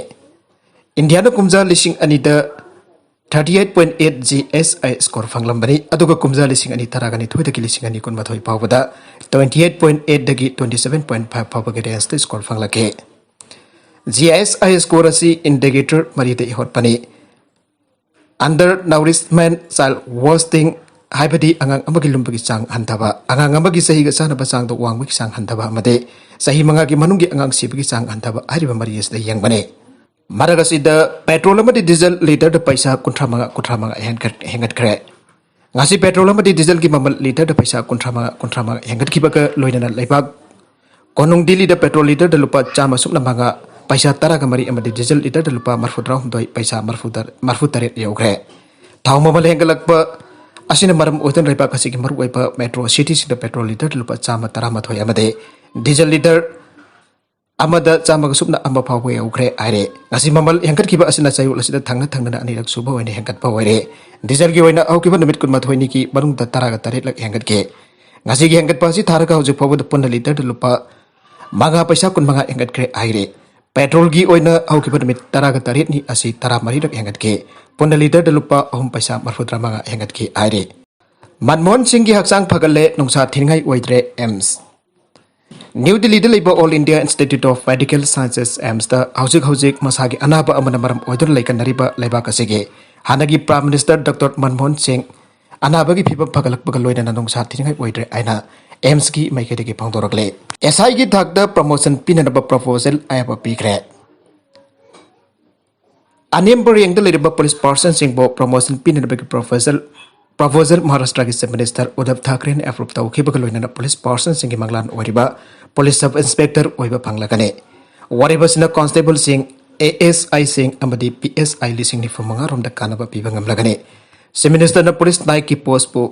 ꯏꯟꯗꯤꯌꯥꯅ ꯀꯨꯝꯖꯥ ꯂꯤꯁꯤꯡ ꯑꯅꯤꯗ thirty eight point eight G S I score ꯐꯪꯂꯝꯕꯅꯤ, ꯑꯗꯨꯒ ꯀꯨꯝꯖꯥ ꯂꯤꯁꯤꯡ ꯑꯅꯤ ꯇꯔꯥꯒ ꯅꯤꯊꯣꯏꯗꯒꯤ ꯂꯤꯁꯤꯡ ꯑꯅꯤ ꯀꯨꯟꯃꯥꯊꯣꯏ ꯐꯥꯎꯕꯗ twenty eight point eight ꯗꯒꯤ twenty seven point five ꯐꯥꯎꯕꯒꯤ ꯔꯦꯟꯖꯇ ꯁ꯭ꯀꯣꯔ ꯐꯪꯂꯛꯈꯤ꯫ G S I score ꯑꯁꯤ ꯏꯟꯗꯤꯀꯦꯇꯔ ꯃꯔꯤꯗ ꯏꯍꯣꯠꯄꯅꯤ: under nourishment, child wasting, ꯍꯥꯏꯕꯗꯤ ꯑꯉꯥꯡ ꯑꯃꯒꯤ ꯂꯨꯝꯕꯒꯤ ꯆꯥꯡ ꯍꯟꯊꯕ, ꯑꯉꯥꯡ ꯑꯃꯒꯤ ꯆꯍꯤꯒ ꯆꯥꯟꯅꯕ ꯆꯥꯡꯗ ꯋꯥꯡꯕꯒꯤ ꯆꯥꯡ ꯍꯟꯊꯕ, ꯑꯃꯗꯤ ꯆꯍꯤ ꯃꯉꯥꯒꯤ ꯃꯅꯨꯡꯒꯤ ꯑꯉꯥꯡ ꯁꯤꯕꯒꯤ ꯆꯥꯡ ꯍꯟꯊꯕ ꯍꯥꯏꯔꯤꯕ ꯃꯔꯤ ꯑꯁꯤꯗ ꯌꯦꯡꯕꯅꯤ꯫ ꯃꯔꯛ ꯑꯁꯤꯗ ꯄꯦꯇ꯭ꯔꯣꯜ ꯑꯃꯗꯤ ꯗꯤꯖꯜ ꯂꯤꯇꯔꯗ ꯄꯩꯁꯥ ꯀꯨꯟꯊ꯭ꯔꯥ ꯃꯉꯥ, ꯀꯨꯟꯊ꯭ꯔꯥ ꯃꯉꯥ ꯍꯦꯟꯒꯠ-, ꯍꯦꯟꯒꯠꯈ꯭ꯔꯦ꯫ ꯉꯁꯤ ꯄꯦꯇ꯭ꯔꯣꯜ ꯑꯃꯗꯤ ꯗꯤꯖꯜꯒꯤ ꯃꯃꯜ ꯂꯤꯇꯔꯗ ꯄꯩꯁꯥ ꯀꯨꯟꯊ꯭ꯔꯥ ꯃꯉꯥ, ꯀꯨꯟꯊ꯭ꯔꯥ ꯃꯉꯥ ꯍꯦꯟꯒꯠꯈꯤꯕꯒ ꯂꯣꯏꯅꯅ ꯂꯩꯕꯥꯛ ꯀꯣꯅꯨꯡ ꯗꯤꯜꯂꯤꯗ ꯄꯦꯇ꯭ꯔꯣꯜ ꯂꯤꯇꯔꯗ ꯂꯨꯄꯥ ꯆꯥꯝꯃ ꯁꯨꯞꯅ ꯃꯉꯥ, ꯄꯩꯁꯥ ꯇꯔꯥꯒ ꯃꯔꯤ ꯑꯃꯗꯤ ꯗꯤꯖꯜ ꯂꯤꯇꯔꯗ ꯂꯨꯄꯥ ꯃꯔꯐꯨꯇꯔꯥꯍꯨꯝꯗꯣꯏ, ꯄꯩꯁꯥ ꯃꯔꯐꯨ, ꯃꯔꯐꯨꯇꯔꯦꯠ ꯌꯧꯈ꯭ꯔꯦ꯫ ꯊꯥꯎ ꯃꯃꯜ ꯍꯦꯟꯒꯠꯂꯛꯄ ꯑꯁꯤꯅ ꯃꯔꯝ ꯑꯣꯏꯗꯨꯅ ꯂꯩꯕꯥꯛ ꯑꯁꯤꯒꯤ ꯃꯔꯨꯑꯣꯏꯕ ꯃꯦꯇ꯭ꯔꯣ ꯁꯤꯇꯤꯁꯤꯡꯗ ꯄꯦꯇ꯭ꯔꯣꯜ ꯂꯤꯇꯔꯗ ꯂꯨꯄꯥ ꯆꯥꯝꯃ ꯇꯔꯥꯃꯥꯊꯣꯏ ꯑꯃꯗꯤ ꯗꯤꯖꯜ ꯂꯤꯇꯔ ꯑꯃꯗ ꯆꯥꯝꯃꯒ ꯁꯨꯞꯅ ꯑꯃ ꯐꯥꯎꯕ ꯌꯧꯈ꯭ꯔꯦ ꯍꯥꯏꯔꯦ꯫ ꯉꯁꯤ ꯃꯃꯜ ꯍꯦꯟꯒꯠꯈꯤꯕ ꯑꯁꯤꯅ ꯆꯌꯣꯜ ꯑꯁꯤꯗ ꯊꯪꯅ ꯊꯪꯅꯅ ꯑꯅꯤꯔꯛ ꯁꯨꯕ ꯑꯣꯏꯅ ꯍꯦꯟꯒꯠꯄ ꯑꯣꯏꯔꯦ꯫ ꯗꯤꯖꯜꯒꯤ ꯑꯣꯏꯅ ꯍꯧꯈꯤꯕ ꯅꯨꯃꯤꯠ ꯀꯨꯟꯃꯥꯊꯣꯏꯅꯤꯒꯤ ꯃꯅꯨꯡꯗ ꯇꯔꯥꯒ ꯇꯔꯦꯠꯂꯛ ꯍꯦꯟꯒꯠꯈꯤ꯫ ꯉꯁꯤꯒꯤ ꯍꯦꯟꯒꯠꯄ ꯑꯁꯤ ꯊꯥꯔꯒ ꯍꯧꯖꯤꯛ ꯐꯥꯎꯕꯗ ꯄꯨꯟꯅ ꯂꯤꯇꯔꯗ ꯂꯨꯄꯥ ꯃꯉꯥ ꯄꯩꯁꯥ ꯀꯨꯟꯃꯉꯥ ꯍꯦꯟꯒꯠꯈ꯭ꯔꯦ ꯍꯥꯏꯔꯦ꯫ ꯄꯦꯇ꯭ꯔꯣꯜꯒꯤ ꯑꯣꯏꯅ ꯍꯧꯈꯤꯕ ꯅꯨꯃꯤꯠ ꯇꯔꯥꯒ ꯇꯔꯦꯠꯅꯤ ꯑꯁꯤ ꯇꯔꯥꯃꯔꯤꯔꯛ ꯍꯦꯟꯒꯠꯈꯤ꯫ ꯄꯨꯟꯅ ꯂꯤꯇꯔꯗ ꯂꯨꯄꯥ ꯑꯍꯨꯝ ꯄꯩꯁꯥ ꯃꯔꯐꯨꯇꯔꯥ ꯃꯉꯥ ꯍꯦꯟꯒꯠꯈꯤ ꯍꯥꯏꯔꯦ꯫ ꯃꯟꯃꯣꯍꯟ ꯁꯤꯡꯒꯤ ꯍꯛꯆꯥꯡ ꯐꯒꯠꯂꯦ, ꯅꯨꯡꯁꯥ ꯊꯤꯅꯤꯡꯉꯥꯏ ꯑꯣꯏꯗ꯭ꯔꯦ, ꯑꯦꯝꯁ꯫ ꯅ꯭ꯌꯨ ꯗꯤꯜꯂꯤꯗ ꯂꯩꯕ All India Institute of Medical Sciences, ꯑꯦꯝꯁꯇ ꯍꯧꯖꯤꯛ ꯍꯧꯖꯤꯛ ꯃꯁꯥꯒꯤ ꯑꯅꯥꯕ ꯑꯃꯅ ꯃꯔꯝ ꯑꯣꯏꯗꯨꯅ ꯂꯩꯀꯟꯅꯔꯤꯕ ꯂꯩꯕꯥꯛ ꯑꯁꯤꯒꯤ ꯍꯥꯟꯅꯒꯤ Prime Minister Doctor ꯃꯟꯃꯣꯍꯟ ꯁꯤꯡ ꯑꯅꯥꯕꯒꯤ ꯐꯤꯕꯝ ꯐꯒꯠꯂꯛꯄꯒ ꯂꯣꯏꯅꯅ ꯅꯨꯡꯁꯥ ꯊꯤꯅꯤꯡꯉꯥꯏ ꯑꯣꯏꯗ꯭ꯔꯦ ꯍꯥꯏꯅ ꯑꯦꯝꯁꯀꯤ ꯃꯥꯏꯀꯩꯗꯒꯤ ꯐꯣꯡꯗꯣꯔꯛꯂꯦ꯫ ꯑꯦꯁ ꯑꯥꯏꯒꯤ ꯊꯥꯛꯇ ꯄ꯭ꯔꯃꯣꯁꯟ ꯄꯤꯅꯅꯕ ꯄ꯭ꯔꯄꯣꯖꯦꯜ ꯑꯌꯥꯕ ꯄꯤꯈ꯭ꯔꯦ꯫ ꯑꯅꯦꯝꯕ ꯔꯦꯡꯗ ꯂꯩꯔꯤꯕ ꯄꯨꯂꯤꯁ ꯄꯥꯔꯁꯟꯁꯤꯡꯕꯨ ꯄ꯭ꯔꯃꯣꯁꯟ ꯄꯤꯅꯅꯕꯒꯤ ꯄ꯭ꯔꯣꯄꯣꯖꯦꯜ ꯄ꯭ꯔꯄꯣꯖꯦꯜ ꯃꯍꯥꯔꯥꯁꯇ꯭ꯔꯒꯤ ꯆꯤꯐ ꯃꯤꯅꯤꯁꯇꯔ ꯎꯗꯕ ꯊꯥꯀ꯭ꯔꯦꯅ ꯑꯦꯄ꯭ꯔꯨꯞ ꯇꯧꯈꯤꯕꯒ ꯂꯣꯏꯅꯅ ꯄꯨꯂꯤꯁ ꯄꯥꯔꯁꯟꯁꯤꯡꯒꯤ ꯃꯪꯂꯥꯟ ꯑꯣꯏꯔꯤꯕ ꯄꯨꯂꯤꯁ ꯁꯕ ꯏꯟꯁꯄꯦꯛꯇꯔ ꯑꯣꯏꯕ ꯐꯪꯂꯒꯅꯤ꯫ ꯋꯥꯔꯦꯞ ꯑꯁꯤꯅ ꯀꯣꯟꯁꯇꯦꯕꯜꯁꯤꯡ, ꯑꯦ ꯑꯦꯁ ꯑꯥꯏꯁꯤꯡ ꯑꯃꯗꯤ ꯄꯤ ꯑꯦꯁ ꯑꯥꯏ ꯂꯤꯁꯤꯡ ꯅꯤꯐꯨ ꯃꯉꯥ ꯔꯣꯝꯗ ꯀꯥꯟꯅꯕ ꯄꯤꯕ ꯉꯝꯂꯒꯅꯤ꯫ ꯆꯤꯐ ꯃꯤꯅꯤꯁꯇꯔꯅ ꯄꯨꯂꯤꯁ ꯅꯥꯏꯛꯀꯤ ꯄꯣꯁꯄꯨ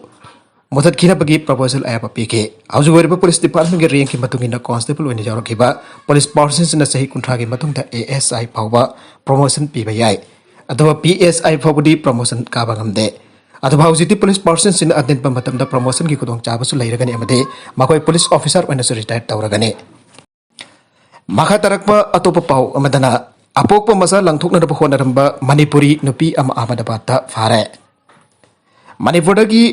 ꯃꯨꯊꯠꯈꯤꯅꯕꯒꯤ ꯄ꯭ꯔꯄꯣꯖꯦꯜ ꯑꯌꯥꯕ ꯄꯤꯈꯤ꯫ ꯍꯧꯖꯤꯛ ꯑꯣꯏꯔꯤꯕ ꯄꯨꯂꯤꯁ ꯗꯤꯄꯥꯔꯠꯃꯦꯟꯒꯤ ꯔꯦꯡꯀꯤ ꯃꯇꯨꯡ ꯏꯟꯅ ꯀꯣꯟꯁꯇꯦꯕꯜ ꯑꯣꯏꯅ ꯌꯥꯎꯔꯛꯈꯤꯕ ꯄꯨꯂꯤꯁ ꯄꯥꯔꯁꯟꯁꯤꯡꯅ ꯆꯍꯤ ꯀꯨꯟꯊ꯭ꯔꯥꯒꯤ ꯃꯇꯨꯡꯗ ꯑꯦ ꯑꯦꯁ ꯑꯥꯏ ꯐꯥꯎꯕ ꯄ꯭ꯔꯃꯣꯁꯟ ꯄꯤꯕ ꯌꯥꯏ꯫ ꯑꯗꯨꯒ ꯄꯤ ꯑꯦꯁ ꯑꯥꯏ ꯐꯥꯎꯕꯗꯤ ꯄ꯭ꯔꯃꯣꯁꯟ ꯀꯥꯕ ꯉꯝꯗꯦ꯫ ꯑꯗꯨꯕꯨ ꯍꯧꯖꯤꯛꯇꯤ ꯄꯨꯂꯤꯁ ꯄꯥꯔꯁꯟꯁꯤꯡꯅ ꯑꯇꯦꯟꯕ ꯃꯇꯝꯗ ꯄ꯭ꯔꯃꯣꯁꯟꯒꯤ ꯈꯨꯗꯣꯡꯆꯥꯕꯁꯨ ꯂꯩꯔꯒꯅꯤ ꯑꯃꯗꯤ ꯃꯈꯣꯏ ꯄꯨꯂꯤꯁ ꯑꯣꯐꯤꯁꯥꯔ ꯑꯣꯏꯅꯁꯨ ꯔꯤꯇꯥꯌꯔ ꯇꯧꯔꯒꯅꯤ꯫ ꯃꯈꯥ ꯇꯥꯔꯛꯄ ꯑꯇꯣꯞꯄ ꯄꯥꯎ ꯑꯃꯗꯅ, ꯑꯄꯣꯛꯄ ꯃꯆꯥ ꯂꯪꯊꯣꯛꯅꯅꯕ ꯍꯣꯠꯅꯔꯝꯕ ꯃꯅꯤꯄꯨꯔꯤ ꯅꯨꯄꯤ ꯑꯃ ꯑꯍꯃꯗꯕꯥꯗꯇ ꯐꯥꯔꯦ꯫ ꯃꯅꯤꯄꯨꯔꯗꯒꯤ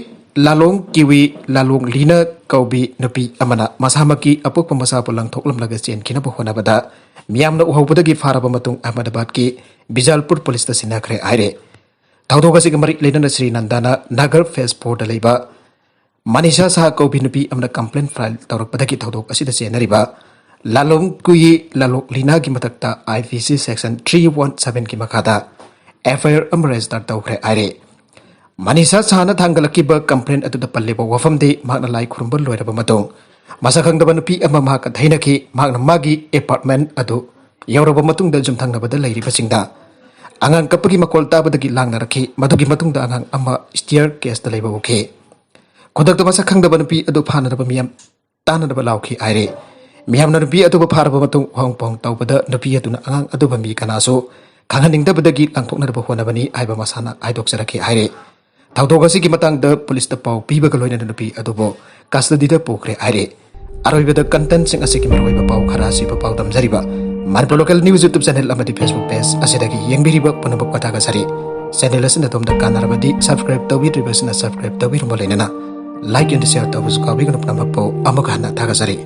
ꯂꯥꯂꯣꯡ ꯀꯤꯋꯤ ꯂꯥꯂꯣꯡ ꯂꯤꯅꯥ ꯀꯧꯕꯤ ꯅꯨꯄꯤ ꯑꯃꯅ ꯃꯁꯥꯃꯛꯀꯤ ꯑꯄꯣꯛꯄ ꯃꯆꯥꯕꯨ ꯂꯪꯊꯣꯛꯂꯝꯂꯒ ꯆꯦꯟꯈꯤꯅꯕ ꯍꯣꯠꯅꯕꯗ ꯃꯤꯌꯥꯝꯅ ꯎꯍꯧꯕꯗꯒꯤ ꯐꯥꯔꯕ ꯃꯇꯨꯡ ꯑꯍꯃꯗꯕꯥꯗꯀꯤ ꯕꯤꯖꯥꯜꯄꯨꯔ ꯄꯨꯂꯤꯁꯇ ꯁꯤꯟꯅꯈ꯭ꯔꯦ ꯍꯥꯏꯔꯦ꯫ ꯊꯧꯗꯣꯛ ꯑꯁꯤꯒ ꯃꯔꯤ ꯂꯩꯅꯅ ꯁ꯭ꯔꯤ ꯅꯟꯗꯥꯅ ꯅꯒꯔ ꯐꯦꯖ ꯐꯣꯔꯗ ꯂꯩꯕ ꯃꯅꯤꯁꯥ ꯁꯍꯥ ꯀꯧꯕꯤ ꯅꯨꯄꯤ ꯑꯃꯅ ꯀꯝꯄ꯭ꯂꯦꯟ ꯐꯥꯏꯜ ꯇꯧꯔꯛꯄꯗꯒꯤ ꯊꯧꯗꯣꯛ ꯑꯁꯤꯗ ꯆꯦꯟꯅꯔꯤꯕ ꯂꯥꯂꯣꯡ ꯀꯨꯌꯤ ꯂꯥꯂꯣꯡ ꯂꯤꯅꯥꯒꯤ ꯃꯊꯛꯇ ꯑꯥꯏ ꯄꯤ ꯁꯤ ꯁꯦꯛꯁꯟ ꯊ꯭ꯔꯤ ꯋꯥꯟ ꯁꯚꯦꯟꯒꯤ ꯃꯈꯥꯗ ꯑꯦꯐ ꯑꯥꯏ ꯑꯥꯔ ꯑꯃ ꯔꯦꯖꯤꯁꯇꯔ ꯇꯧꯈ꯭ꯔꯦ ꯍꯥꯏꯔꯦ꯫ ꯃꯅꯤꯁꯥ ꯁꯍꯥꯅ ꯊꯥꯡꯒꯠꯂꯛꯈꯤꯕ ꯀꯝꯄ꯭ꯂꯦꯟ ꯑꯗꯨꯗ ꯄꯜꯂꯤꯕ ꯋꯥꯐꯝꯗꯤ ꯃꯍꯥꯛꯅ ꯂꯥꯏ ꯈꯨꯔꯨꯝꯕ ꯂꯣꯏꯔꯕ ꯃꯇꯨꯡ ꯃꯁꯛ ꯈꯪꯗꯕ ꯅꯨꯄꯤ ꯑꯃ ꯃꯍꯥꯛꯀ ꯊꯩꯅꯈꯤ꯫ ꯃꯍꯥꯛꯅ ꯃꯥꯒꯤ ꯑꯦꯄꯥꯔꯠꯃꯦꯟ ꯑꯗꯨ ꯌꯧꯔꯕ ꯃꯇꯨꯡꯗ ꯌꯨꯝꯊꯪꯅꯕꯗ ꯂꯩꯔꯤꯕꯁꯤꯡꯗ ꯑꯉꯥꯡ ꯀꯞꯄꯒꯤ ꯃꯈꯣꯜ ꯇꯥꯕꯗꯒꯤ ꯂꯥꯡꯅꯔꯛꯈꯤ꯫ ꯃꯗꯨꯒꯤ ꯃꯇꯨꯡꯗ ꯑꯉꯥꯡ ꯑꯃ ꯁ꯭ꯇꯤꯌꯔ ꯀꯦꯁꯇ ꯂꯩꯕ ꯎꯈꯤ꯫ ꯈꯨꯗꯛꯇ ꯃꯁꯛ ꯈꯪꯗꯕ ꯅꯨꯄꯤ ꯑꯗꯨ ꯐꯥꯅꯅꯕ ꯃꯤꯌꯥꯝ ꯇꯥꯅꯅꯕ ꯂꯥꯎꯈꯤ ꯍꯥꯏꯔꯦ꯫ ꯃꯤꯌꯥꯝꯅ ꯅꯨꯄꯤ ꯑꯗꯨꯕꯨ ꯐꯥꯔꯕ ꯃꯇꯨꯡ ꯎꯍꯣꯡ ꯄꯨꯍꯣꯡ ꯇꯧꯕꯗ ꯅꯨꯄꯤ ꯑꯗꯨꯅ ꯑꯉꯥꯡ ꯑꯗꯨꯕꯨ ꯃꯤ ꯀꯅꯥꯁꯨ ꯈꯪꯍꯟꯅꯤꯡꯗꯕꯗꯒꯤ ꯂꯪꯊꯣꯛꯅꯅꯕ ꯍꯣꯠꯅꯕꯅꯤ ꯍꯥꯏꯕ ꯃꯁꯥꯅ ꯍꯥꯏꯗꯣꯛꯆꯔꯛꯈꯤ ꯍꯥꯏꯔꯦ꯫ ꯊꯧꯗꯣꯛ ꯑꯁꯤꯒꯤ ꯃꯇꯥꯡꯗ ꯄꯨꯂꯤꯁꯇ ꯄꯥꯎ ꯄꯤꯕꯒ ꯂꯣꯏꯅꯅ ꯅꯨꯄꯤ ꯑꯗꯨꯕꯨ ꯀꯁꯇꯗꯤꯗ ꯄꯨꯈ꯭ꯔꯦ ꯍꯥꯏꯔꯦ꯫ ꯑꯔꯣꯏꯕꯗ ꯀꯟꯇꯦꯟꯁꯤꯡ ꯑꯁꯤꯒꯤ ꯃꯔꯨꯑꯣꯏꯕ ꯄꯥꯎ ꯈꯔ ꯑꯁꯤꯕꯨ ꯄꯥꯎꯗꯝꯖꯔꯤꯕ Manipur local news YouTube channel ꯑꯃꯗꯤ ꯐꯦꯁꯕꯨꯛ ꯄꯦꯖ ꯑꯁꯤꯗꯒꯤ ꯌꯦꯡꯕꯤꯔꯤꯕ ꯄꯨꯝꯅꯃꯛꯄꯨ ꯊꯥꯒꯠꯆꯔꯤ꯫ ꯆꯦꯅꯦꯜ ꯑꯁꯤꯅ ꯑꯗꯣꯝꯗ ꯀꯥꯟꯅꯔꯕꯗꯤ ꯁꯕꯁꯀ꯭ꯔꯥꯏꯕ ꯇꯧꯕꯤꯗ꯭ꯔꯤꯕꯁꯤꯅ ꯁꯕꯁꯀ꯭ꯔꯥꯏꯕ ꯇꯧꯕꯤꯔꯝꯕ ꯂꯣꯏꯅꯅ ꯂꯥꯏꯛ ꯑꯦꯟ ꯁꯤꯌꯔ ꯇꯧꯕꯁꯨ ꯀꯥꯎꯕꯤꯒꯅꯨ꯫ ꯄꯨꯝꯅꯃꯛꯄꯨ ꯑꯃꯨꯛ ꯍꯟꯅ ꯊꯥꯒꯠꯆꯔꯤ꯫